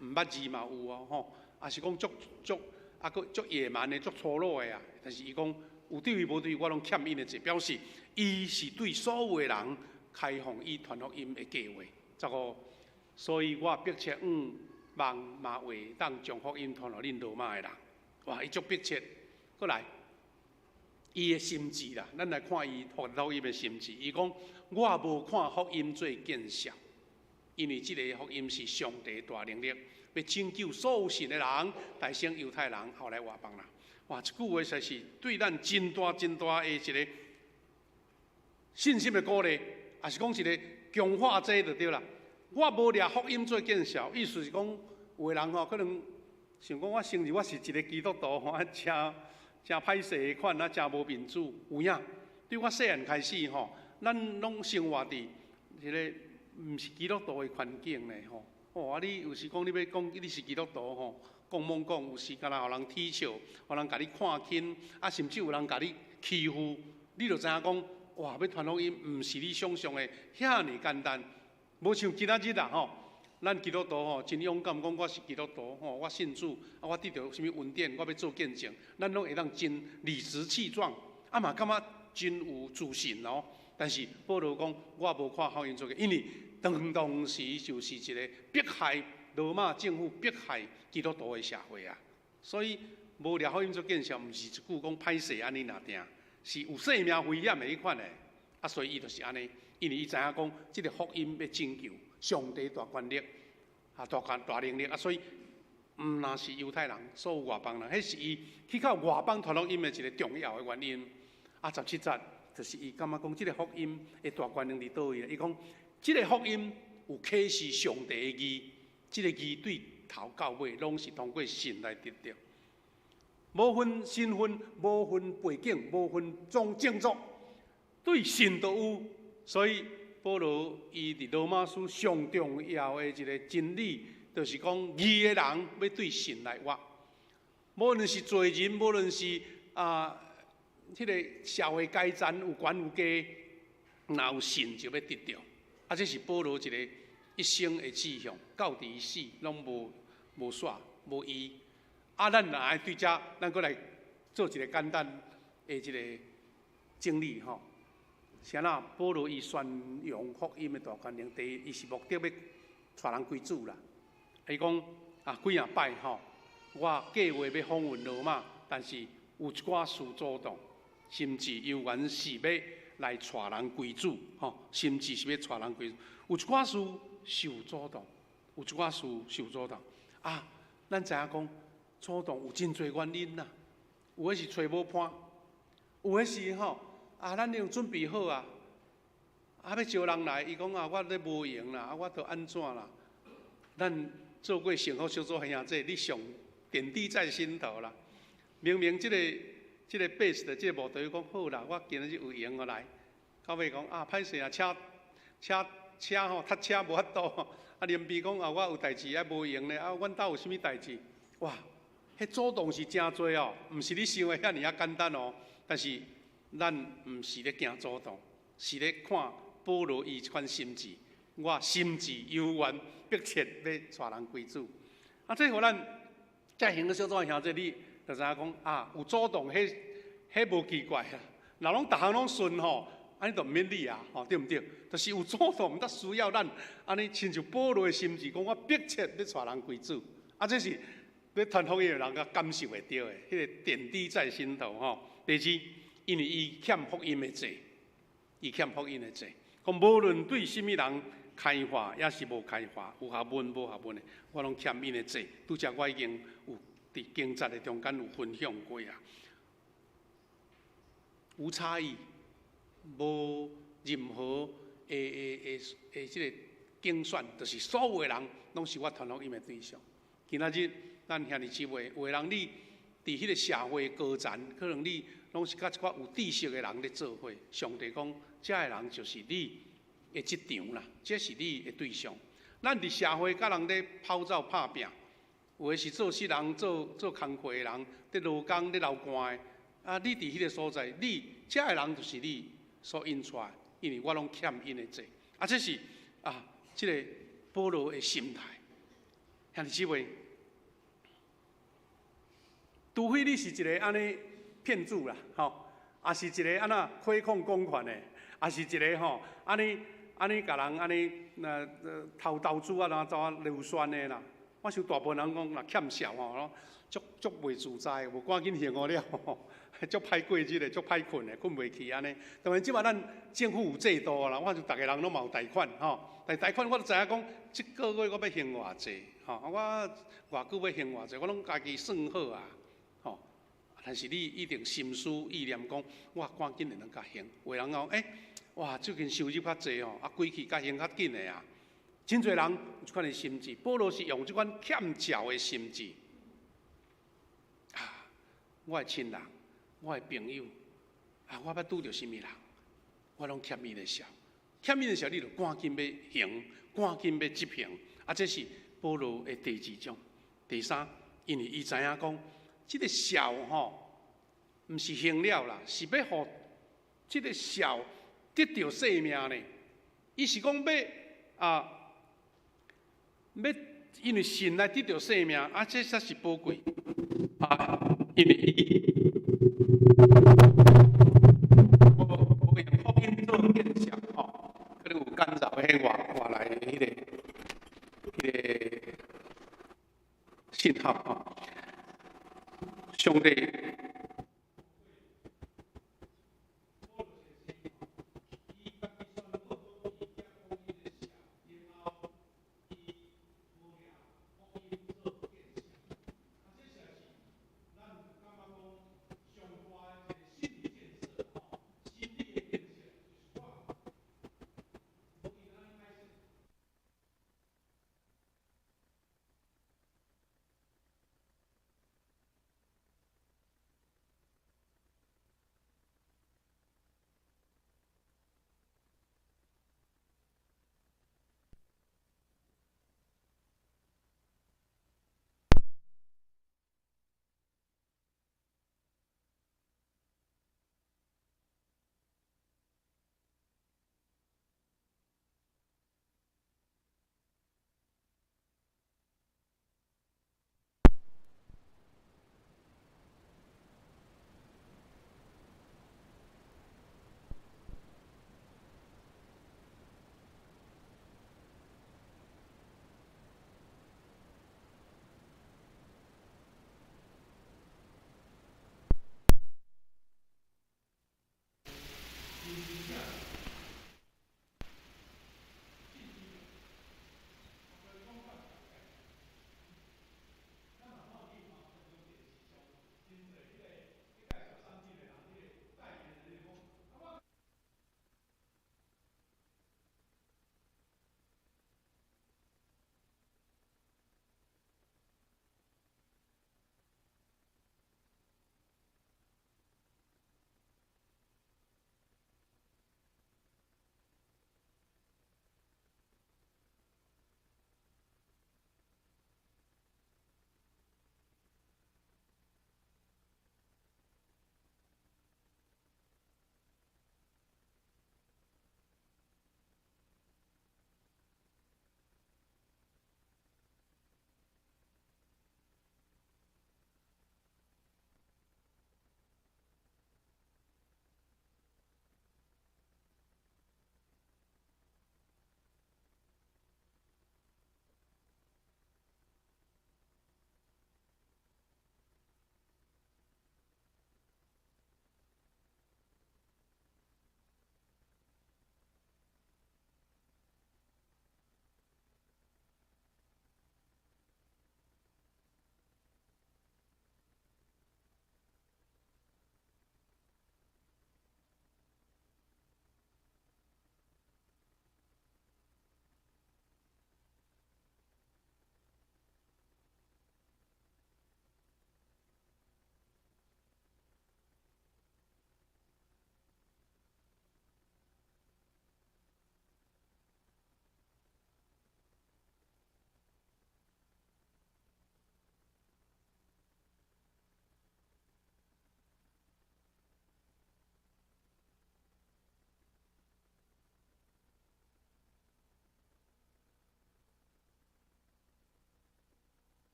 毋捌字嘛有哦，吼，啊是講足足啊閣足野蠻的、足粗魯的啊。但是伊講有智慧無智慧，我攏欠𪜶的債，表示伊是對所有的人開放伊傳福音的計劃。15，所以我迫切望嘛會當將福音傳予恁羅馬的人。哇，伊足迫切，閣來，伊的心志啦，咱來看伊傳福音的心志。伊講我無看福音做見笑。因為這个福音是上帝大能力，欲拯救所有信的人，大先猶太人，後來外邦人。哇，這句話實在是對咱真大真大的一个信心的鼓勵，也是講一个強化劑就對啦。我無掠福音做見笑，意思是講，有的人吼可能想講我承認我是一个基督徒吼，啊，誠誠歹勢的款，啊，誠無面子，有影。對我細漢開始吼，咱攏生活佇這个毋是基督徒的環境呢，吼！哦，啊！你有時講你欲講你是基督徒吼，講罔講，有時敢若予人恥笑，予人共你看輕，啊，甚至有人共你欺負，你就知影講，哇！欲傳福音毋是你想象的遐爾簡單，無像今仔日啦吼，咱基督徒吼真勇敢講我是基督徒吼，我信主，啊，我得著啥物恩典，我欲做見證，咱攏會當真理直氣壯，啊嘛感覺真有自信哦。但是保羅講，我無看福音做個，因為當時就是一个迫害羅馬政府迫害基督徒的社會啊，所以無掠福音做見笑，毋是一句講歹勢按呢爾定，是有生命危險的彼款的。啊，所以伊就是按呢，因為伊知影講，這个福音欲拯救，上帝大權力，啊大權大能力啊，所以毋若是猶太人，所有外邦人，彼是伊去到外邦傳福音的一个重要的原因。啊，17節就是伊感覺講，這个福音的大權能佇佗位？伊講。這个福音有啟示上帝的義，這个義對頭到尾攏是通過信來得著，無分身份、無分背景、無分種族，對信都有。所以保羅伊佇羅馬書上重要的一个真理，就是講義的人欲對信來活，無論是罪人，無論是啊，彼个社會階層有懸有低，若有信就欲得著。啊，這是保羅一个一生的志向，到佇死攏無無煞無疑。啊，咱若愛對這，咱閣來做一个簡單的一个整理吼。是按怎？保羅伊宣揚福音的大權能，第一，伊是目的欲帶人歸主啦。伊講啊，幾若擺吼，我計劃欲訪問羅馬，但是有一寡事阻擋，甚至猶原是欲來帶人歸主，吼，甚至是欲帶人歸主，有一寡事受阻擋，有一寡事受阻擋。啊，咱知影講阻擋有真濟原因啦，有的是揣無伴，有的是吼啊，咱已經準備好啊，啊欲招人來，伊講啊，我咧無閒啦，啊，我著按怎啦？咱做過幸福小組兄弟，你上點滴在心頭啦。明明這个 bass 的這个牧師講好啦，我今日有閒我來。到尾講啊，歹勢啊，車車車吼，塞車無法度。啊，林邊講啊，我有代誌啊，無閒咧。啊，阮兜有啥物代誌？哇，彼阻擋是誠濟哦，毋是你想的遐爾仔簡單哦。但是咱毋是咧驚阻擋，是咧看保羅伊這款心志。我心志猶原迫切欲帶人歸主。啊，這予咱在幸福小組兄弟，你就知影講啊，有阻擋，彼彼無奇怪啊。若攏逐項攏順吼，按呢就毋免理啊，吼對毋對？就是有阻擋，才需要咱按呢親像保羅的心志，講我迫切欲帶人歸主。啊，這是欲傳福音的人較感受會著的，彼个點滴在心頭吼。第二，因為伊欠福音的債，伊欠福音的債。講無論對啥物人開化，抑是無開化，有學問無學問的，我攏欠𪜶的債。拄才我已經有佇經節的中間有分享過啊。無差異，無任何的的的的這个揀選，就是所有的人攏是我傳福音的對象。今仔日咱兄弟姊妹，有的人你伫彼个社會高層，可能你攏是佮一寡有知識的人咧做伙。上帝講，這个人就是你的職場啦，這是你的對象。咱佇社會佮人咧跑走拍拚，有的是做事人、做做工課的人，佇勞工、咧流汗的。啊，你佇彼个所在，你這个人就是你所引出來，因為我攏欠𪜶的債。啊，這是啊，這个保羅的心態。兄弟姊妹，除非你是一个按呢騙子啦，吼，抑是一个按怎虧空公款的，抑是一个吼按呢按呢共人按呢那偷投資啊，然後怎啊流酸的啦。我想大部分人講若欠數吼，足足袂自在，無趕緊還予了，足歹過日的，足歹睏的，睏袂去按呢。當然，這擺咱政府有制度啦，我想逐个人攏嘛有貸款吼，但貸款我都知影講，這個月我欲還偌濟，吼，我偌久欲還偌濟，我攏家己算好啊，吼。但是你一定心思意念講，我趕緊會當共還。有的人講，欸，哇，最近收入較濟吼，啊，規氣較還較緊的啊。真濟人有這款的心志，保羅是用這款欠債的心志。啊，我的親人，我的朋友，啊，我捌拄著啥物人，我攏欠𪜶的數，欠𪜶的數，你就趕緊欲還，趕緊欲執行。啊，這是保羅的第二種。第三，因為伊知影講，這个數吼，毋是還了啦，是欲予這个數得著生命呢。伊是講欲啊。欲因為信來得著生命，啊，這才是寶貴。啊，因為伊無無用福音做見證吼，可能有干擾彼外外來的彼个信號吼。上帝。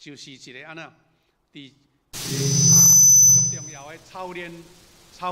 就是一个按怎，佇足重要的操練操。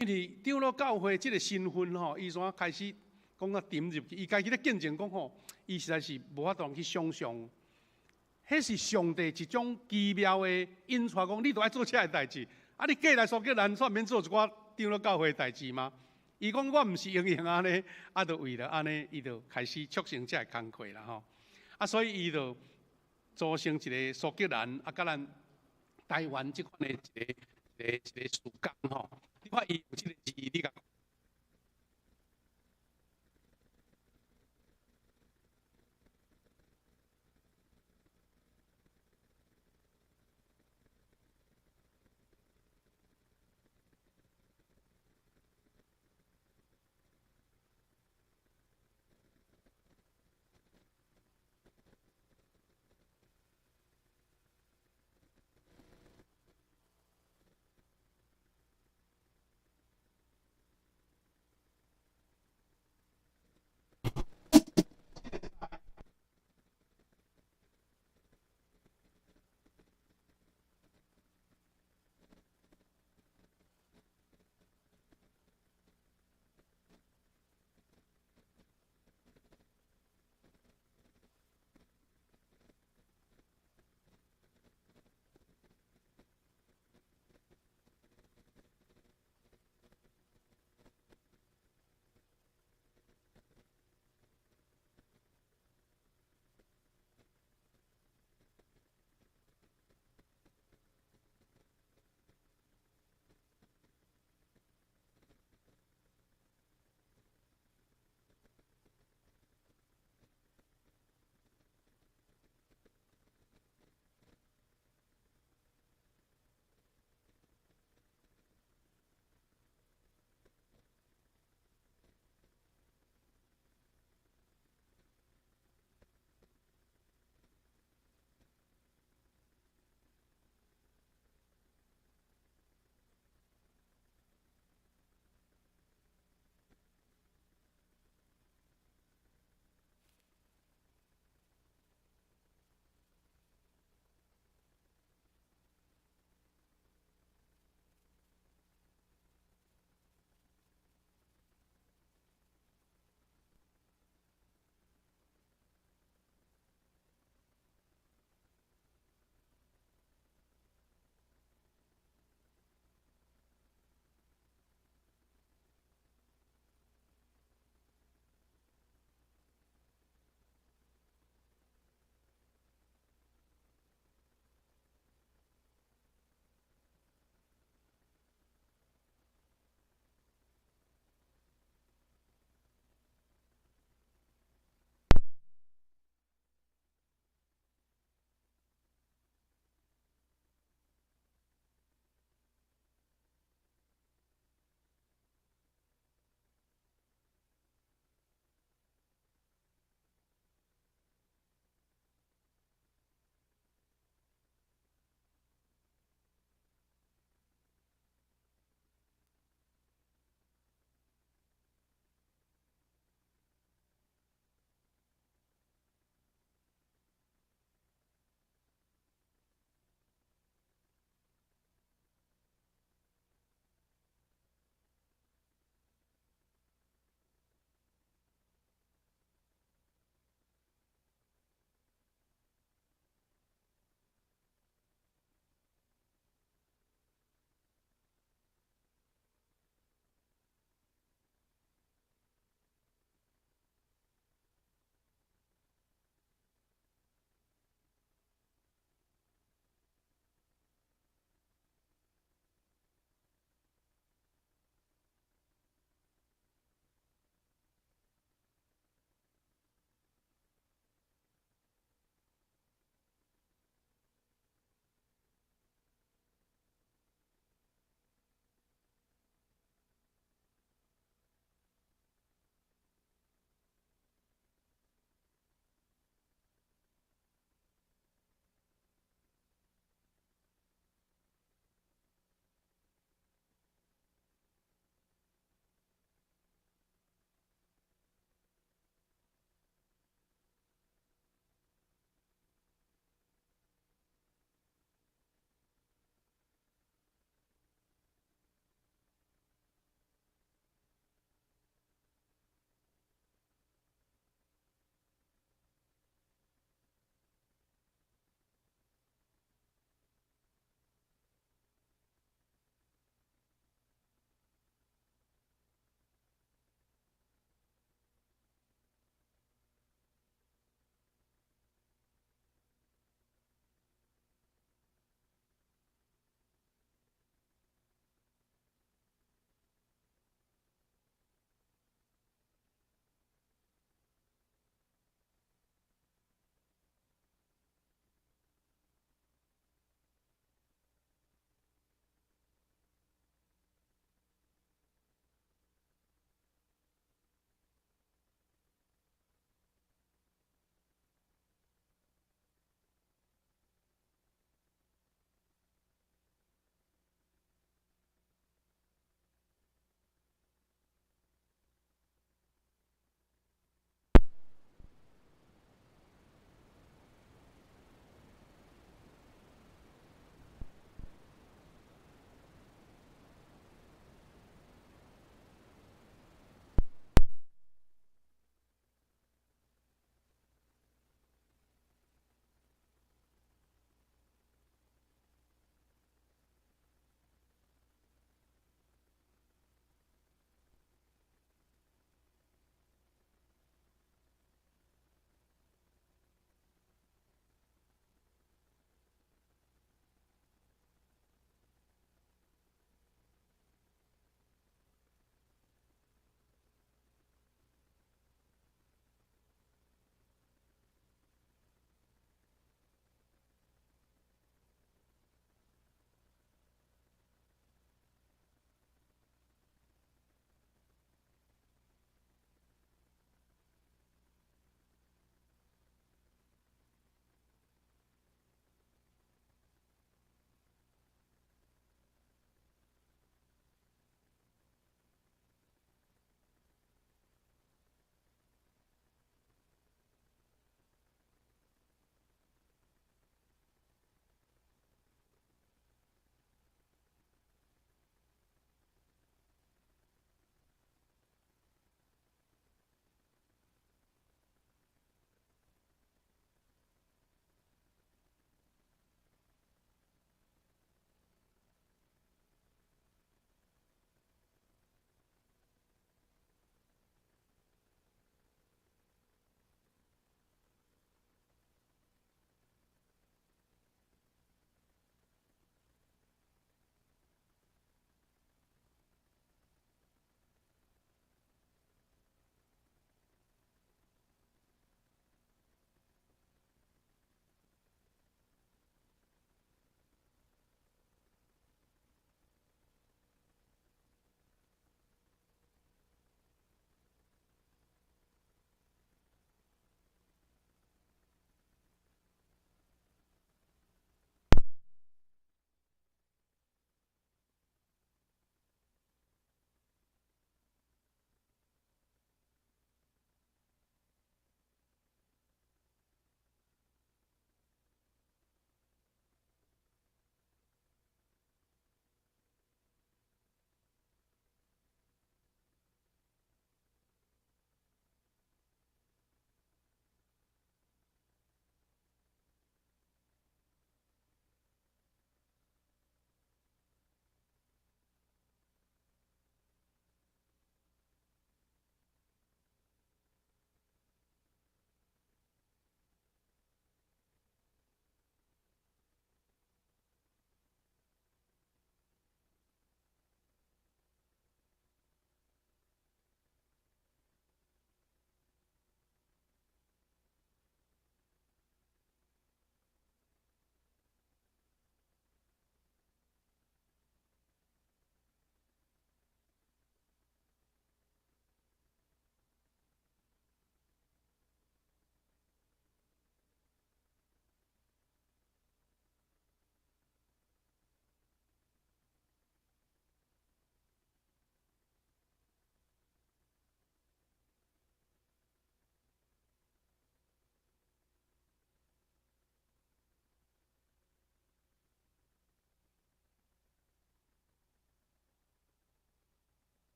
因為長老教會這个身份吼，伊怎開始講較沉入去？伊家己咧見證講吼，伊實在是無法度去想像，彼是上帝一種奇妙的引帶，講你著愛做這个代誌。啊，你過來蘇格蘭，煞免做一寡長老教會的代誌嗎？伊講我毋是用用按呢，啊，就為了按呢，伊就開始促成這个工課啦吼。啊，所以伊就組成一个蘇格蘭啊，佮咱台灣這款的一个一个一个事工吼。你看伊有這个字，你共。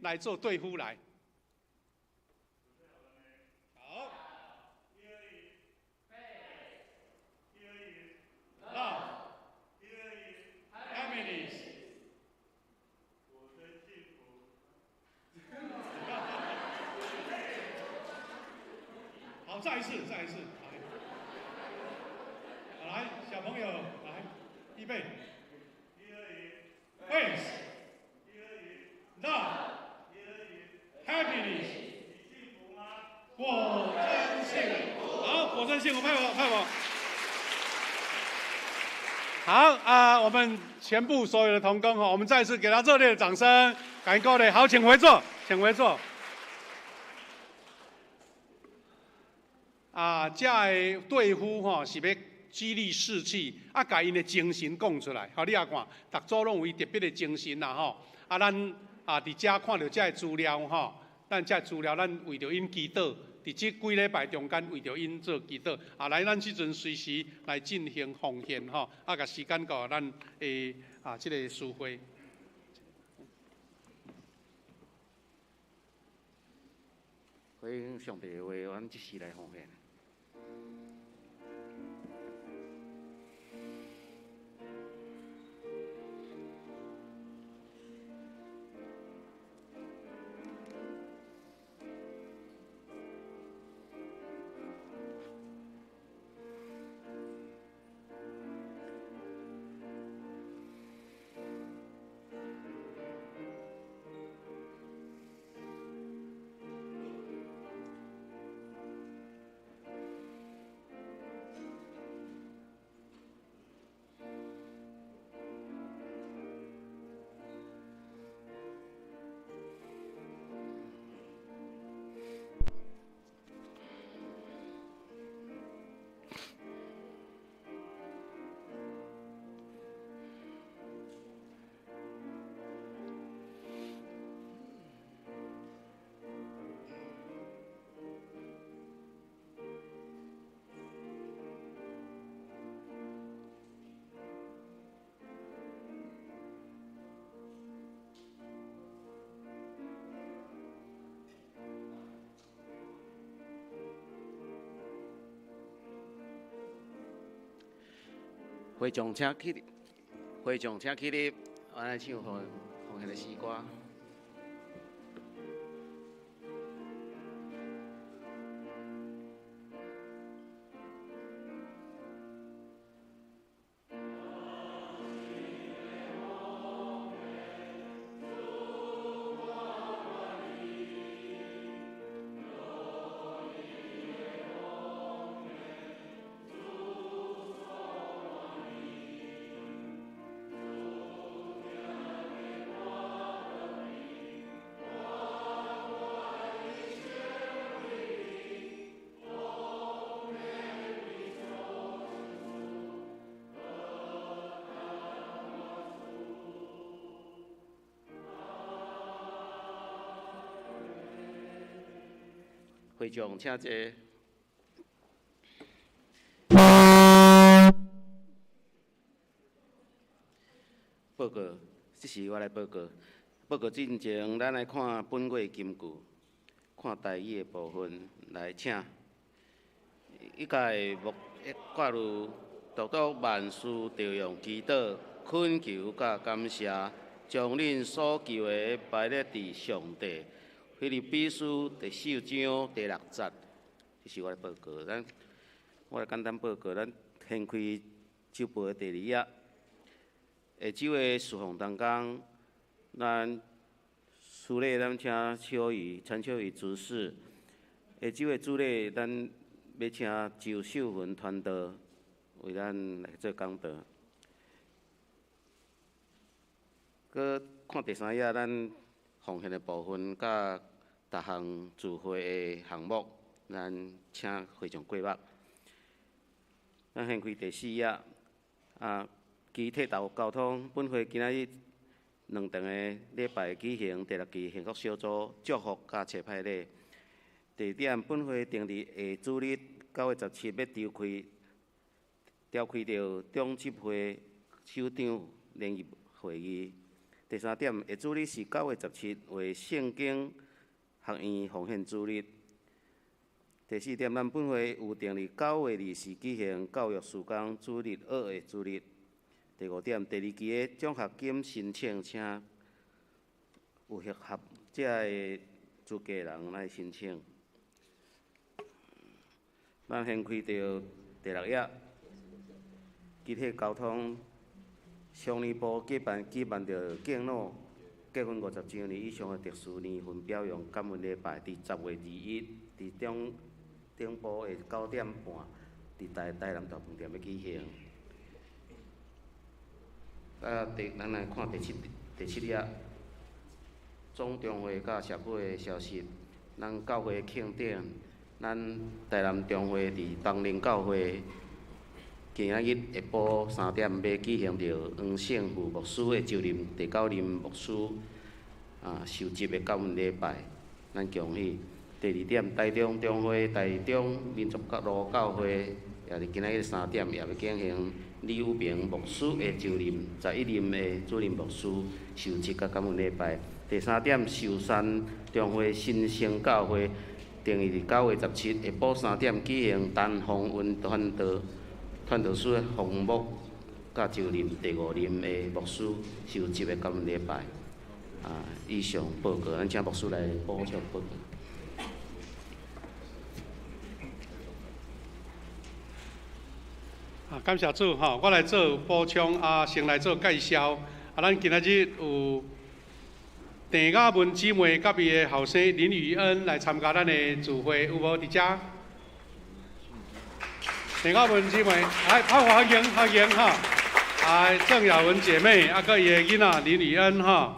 來做對付來。好。Love, happiness。我真幸福。好，再一次，再一次，來，好，來，小朋友，來，預備，Faith, love, happiness。果真幸福。好，果真幸福，拍我，拍我。好啊，我們全部所有的同工哈，我們再次給他熱烈的掌聲，感謝各位。好，請回座，請回座。啊，這个隊呼吼是欲激勵士氣，啊，共𪜶的精神講出來。好，你也看，逐組攏有伊特別的精神啦吼。啊，咱啊佇遮看著這个資料吼，咱這个資料，咱為著𪜶祈禱，佇這幾禮拜中間為著𪜶做祈禱。啊，來，咱這陣隨時來進行奉獻吼，啊，共時間交咱的啊這个司會。回應上帝的話，阮這時來奉獻。會眾請起立，會眾請起立，我來唱奉獻的詩歌。會眾請坐。報告，這是我來報告。報告進前，咱來看本月金句，看台語的部分來請。一屆牧掛如獨獨萬事著用祈禱、懇求佮感謝，將恁所求的擺列佇上帝。腓立比書第四章第六節，這是我的報告。咱我來簡單報告，咱掀開週報的第二頁。下晝的事奉同工，咱司禮咱請秋怡、陳秋怡執事。下晝的主禮，咱欲請周秀芬傳道為咱來做講道。閣看第三頁，咱奉獻的部分佮逐項聚會的項目，咱請會眾過目。咱掀開第四頁，啊，機體投交通，本會今仔日兩場的禮拜舉行第六期幸福小組祝福佮切派禮。地點本會定佇下主日9月17欲召開，召開著中執會首長聯席會議。第三点，下主日是9月17，为圣经学院奉献主日。第四点，咱本会有定伫9月20举行教育事工主日学的主日。第五点，第二期的奖学金申请，请有合合这个资格人来申请。咱先开到第六页，集体交通商业部举办著敬老结婚50周年以上的特殊年份表扬感恩礼拜，伫10月21，伫中顶晡的9点半，伫台南大饭店欲举行。啊，咱来看第七页，总中会佮社区的消息。咱教会庆典，咱台南中会伫东林教会，今仔日下晡3点欲举行著黄胜富牧师的就任第九任牧师受职的感恩礼拜，咱恭喜。第二点，台中中会台中民族路教会，也伫今仔日3点也欲举行李宇平牧师的就任11任的主任牧师受职佮感恩礼拜。第三点，寿山中会新生教会，定于伫9月17下晡3点举行陈宏文传道师奉牧佮就任第5任的牧师受职的感恩礼拜。以上报告，咱请牧师来补充报告。感谢主吼，我来做补充啊，先来做介绍。啊，咱今仔日有郑雅文姊妹佮伊的后生林宇恩来参加咱的聚会，有无伫遮？郑雅文姊妹，来，拍欢迎欢迎哈！啊，郑雅文姐妹，啊，佮伊的囡仔林宇恩吼，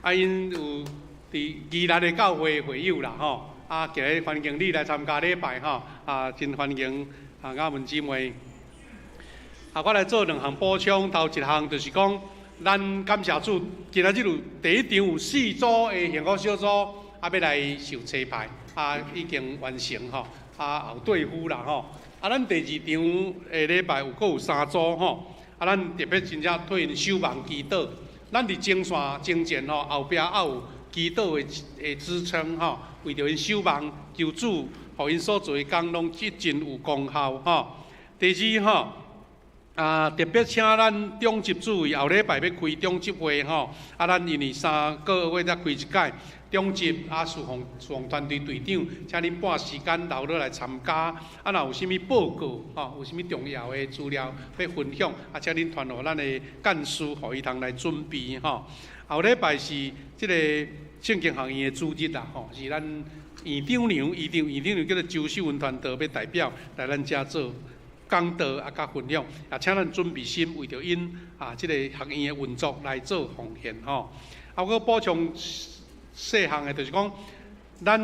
啊，𪜶有伫宜兰的教会会友啦吼，啊，今日欢迎你来参加礼拜吼，啊，真欢迎啊，雅文姊妹。啊，我来做两项补充，头一项就是讲，咱感谢主，今仔日有第一场有4组的幸福小组，啊，欲来受差派，啊，已经完成吼，啊，后对付啦吼。啊，咱第二场下礼拜有阁有3组吼，啊，咱特别真正替𪜶守望祈祷，咱伫前线前线吼，后壁还有祈祷的支撑吼，为著𪜶守望求主，予𪜶所做的工拢真有功效吼。第二吼。啊，特别请咱中执注意，后礼拜欲开中执会吼。啊，咱因为3个月才开一届中执，啊，事奉团队队长，请恁拨时间留落来参加。啊，若有啥物报告吼，有啥物重要的资料欲分享，啊，请恁传予咱的干事，予伊通来准备吼。后礼拜是这个圣经学院的主日啦吼，是咱院长娘、院长、院长娘叫做周秀文传道，欲代表来咱遮做讲道啊，佮分享，也请咱准备心，为著𪜶啊，这个学院的运作来做奉献吼。啊，我阁补充细项的，就是讲，咱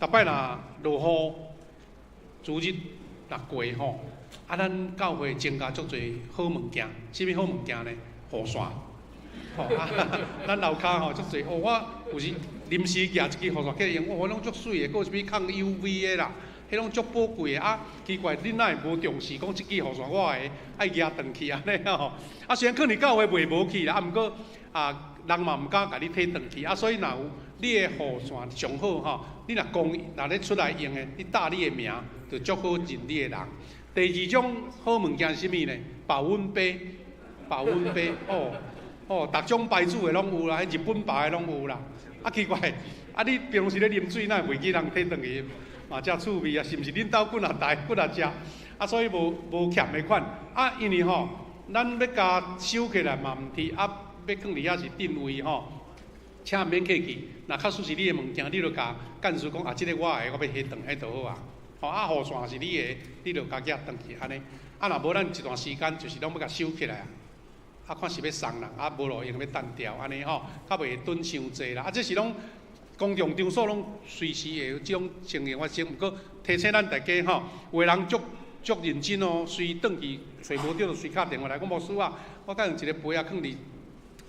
逐摆若落雨，主日若过吼，啊，咱教会增加足济好物件，啥物好物件呢？雨伞。吼啊，咱楼跤吼足济，哦，我有时临时举一支雨伞去用，哦，拢足媠的，阁有啥物抗 UV 的啦。彼拢足宝贵的啊！奇怪，恁哪会无重视？讲这支雨伞我的爱举转去按呢吼？啊，虽然可能教会卖无去啦，啊，毋过啊，人嘛毋敢共你提转去啊，所以若有你的雨伞上好吼，你若讲若咧出来用的，你打你的名，就足好认你的人。第二种好物件是啥物呢？保温杯，保温杯哦哦，逐种牌子的拢有啦，彼日本牌的拢有啦。啊，奇怪，啊，你平常时咧啉水，哪会袂记人提转去？嘛，遮趣味啊，是毋是恁兜几若台几若只？啊，所以无欠的款。啊，因为吼，咱欲共收起来嘛毋挃，啊，欲囥伫遐是定位吼，请毋免客气。若确实是你的物件，你就共干事讲啊，这个我的，我欲提转彼就好啊。吼，啊，雨伞是你的，你就共寄转去按呢。啊，若无咱一段时间就是拢欲共收起来啊。啊，看是欲送人，啊，无路用欲掷掉按呢吼，较袂会囤伤济啦。啊，这是拢。公共场所拢随时会有这种情形发生，毋过提醒咱大家吼，有的人足认真哦，随转去揣无著，就随敲电话来讲牧师啊，我敢用一个杯仔囥伫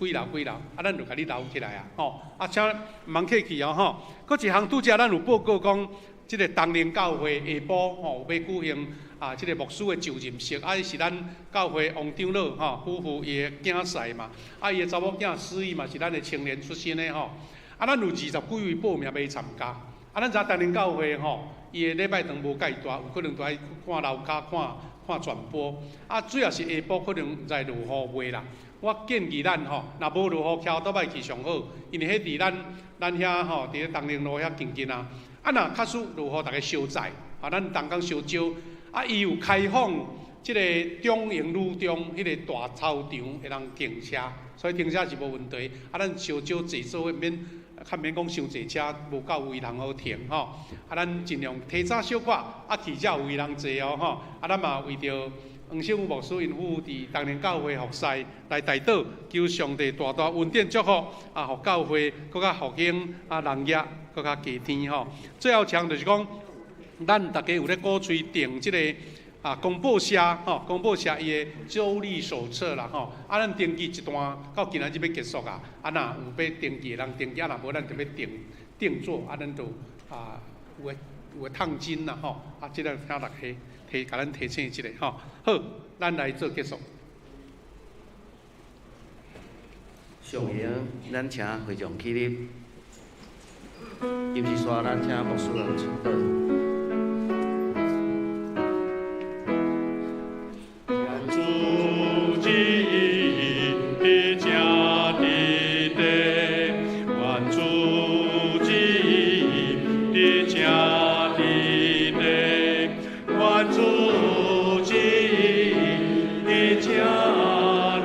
几楼几楼，啊，咱就共你留起来啊，吼，啊，请毋通客气哦，吼。阁一项拄才咱有报告讲，这个东林教会下晡吼，欲举行啊，這个牧师的就任式，啊，伊是咱教会王长老吼夫妇伊的囝婿嘛，啊，伊的查某囝思义嘛是咱的青年出身的吼，啊，咱有20几位报名欲参加，啊，咱知影东宁教会吼，伊的礼拜堂无介大，有可能都爱看楼跤看看转播，啊，主要是下晡可能毋知落雨未啦。我建议咱吼，若无落雨，骑倒摆去上好，因为彼伫咱遐吼，伫咧东宁路遐近近啊。啊，若假使落雨，逐家相载，啊，咱同工相招。啊，伊有开放这个中营女中彼个大操场会当停车，所以停车是无问题。啊，咱相招坐做伙，免较免讲伤济车，无够位通好停吼。啊，咱尽量提早小可，啊，去才有位通坐哦吼。啊，咱嘛为著黄胜武牧师𪜶夫妇伫东宁教会服侍来代祷，求上帝大大恩典祝福，啊，予教会阁较复兴，啊，人业阁较加添吼。最后一项就是讲，咱逐家有咧鼓吹订这个啊公报社吼，公报社伊的周历手册啦吼。啊，咱登记一段到今仔日欲结束啊，啊，若有欲登记的人登记，啊，若无咱就欲订订做，啊，咱就啊有的烫金啦吼。啊，这个请大家提，共咱提醒一下吼。好，咱来做结束。上行，咱请会众起立。音乐煞，咱请牧师来出导。主旨意正伫地，愿主旨意正伫地，愿主旨意正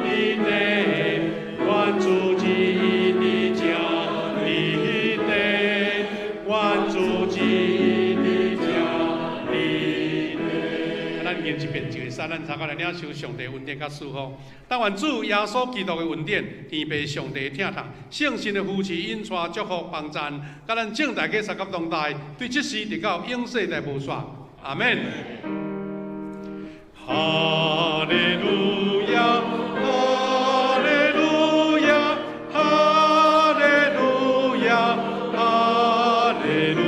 伫地，愿主旨意正伫地，愿主旨意正伫地。咱念一遍就会使，咱参加来领受上帝恩典佮祝福。但愿主耶稣基督的恩典、天父上帝的疼痛、圣神的扶持、引带、祝福、帮赞，佮咱众大家三甲同在，对这时直到永世代无煞。阿们。哈利路亚，哈利路亚，哈利路亚，哈利路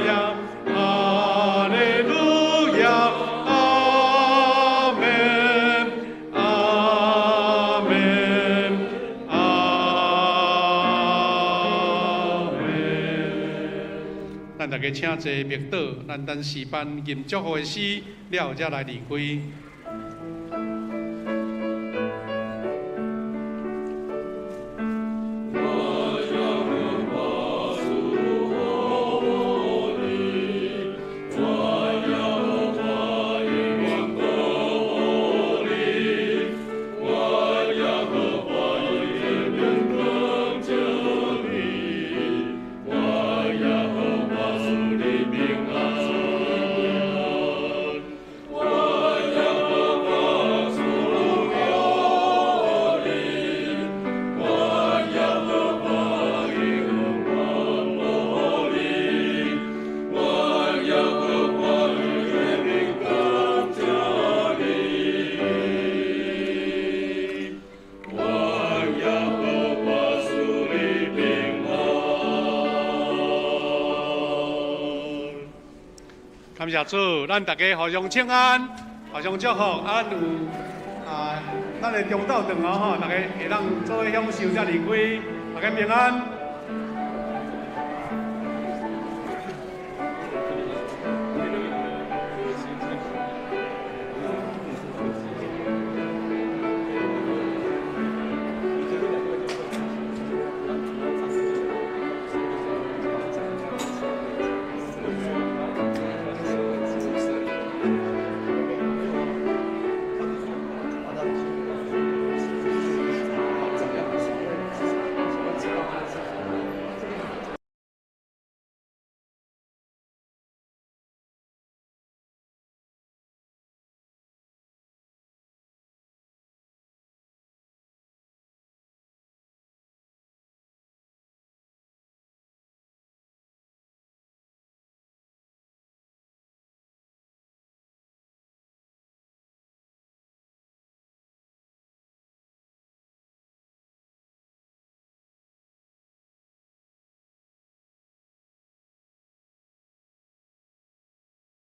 亚，哈利路亚，阿门，阿门，阿门。咱大家请坐默祷，咱等诗班吟祝福的诗了后，才来离开。感谢主，咱大家互相请安，互相祝福。啊，咱有啊，咱的中昼顿哦吼，大家会当做伙享受才离开，大家平安。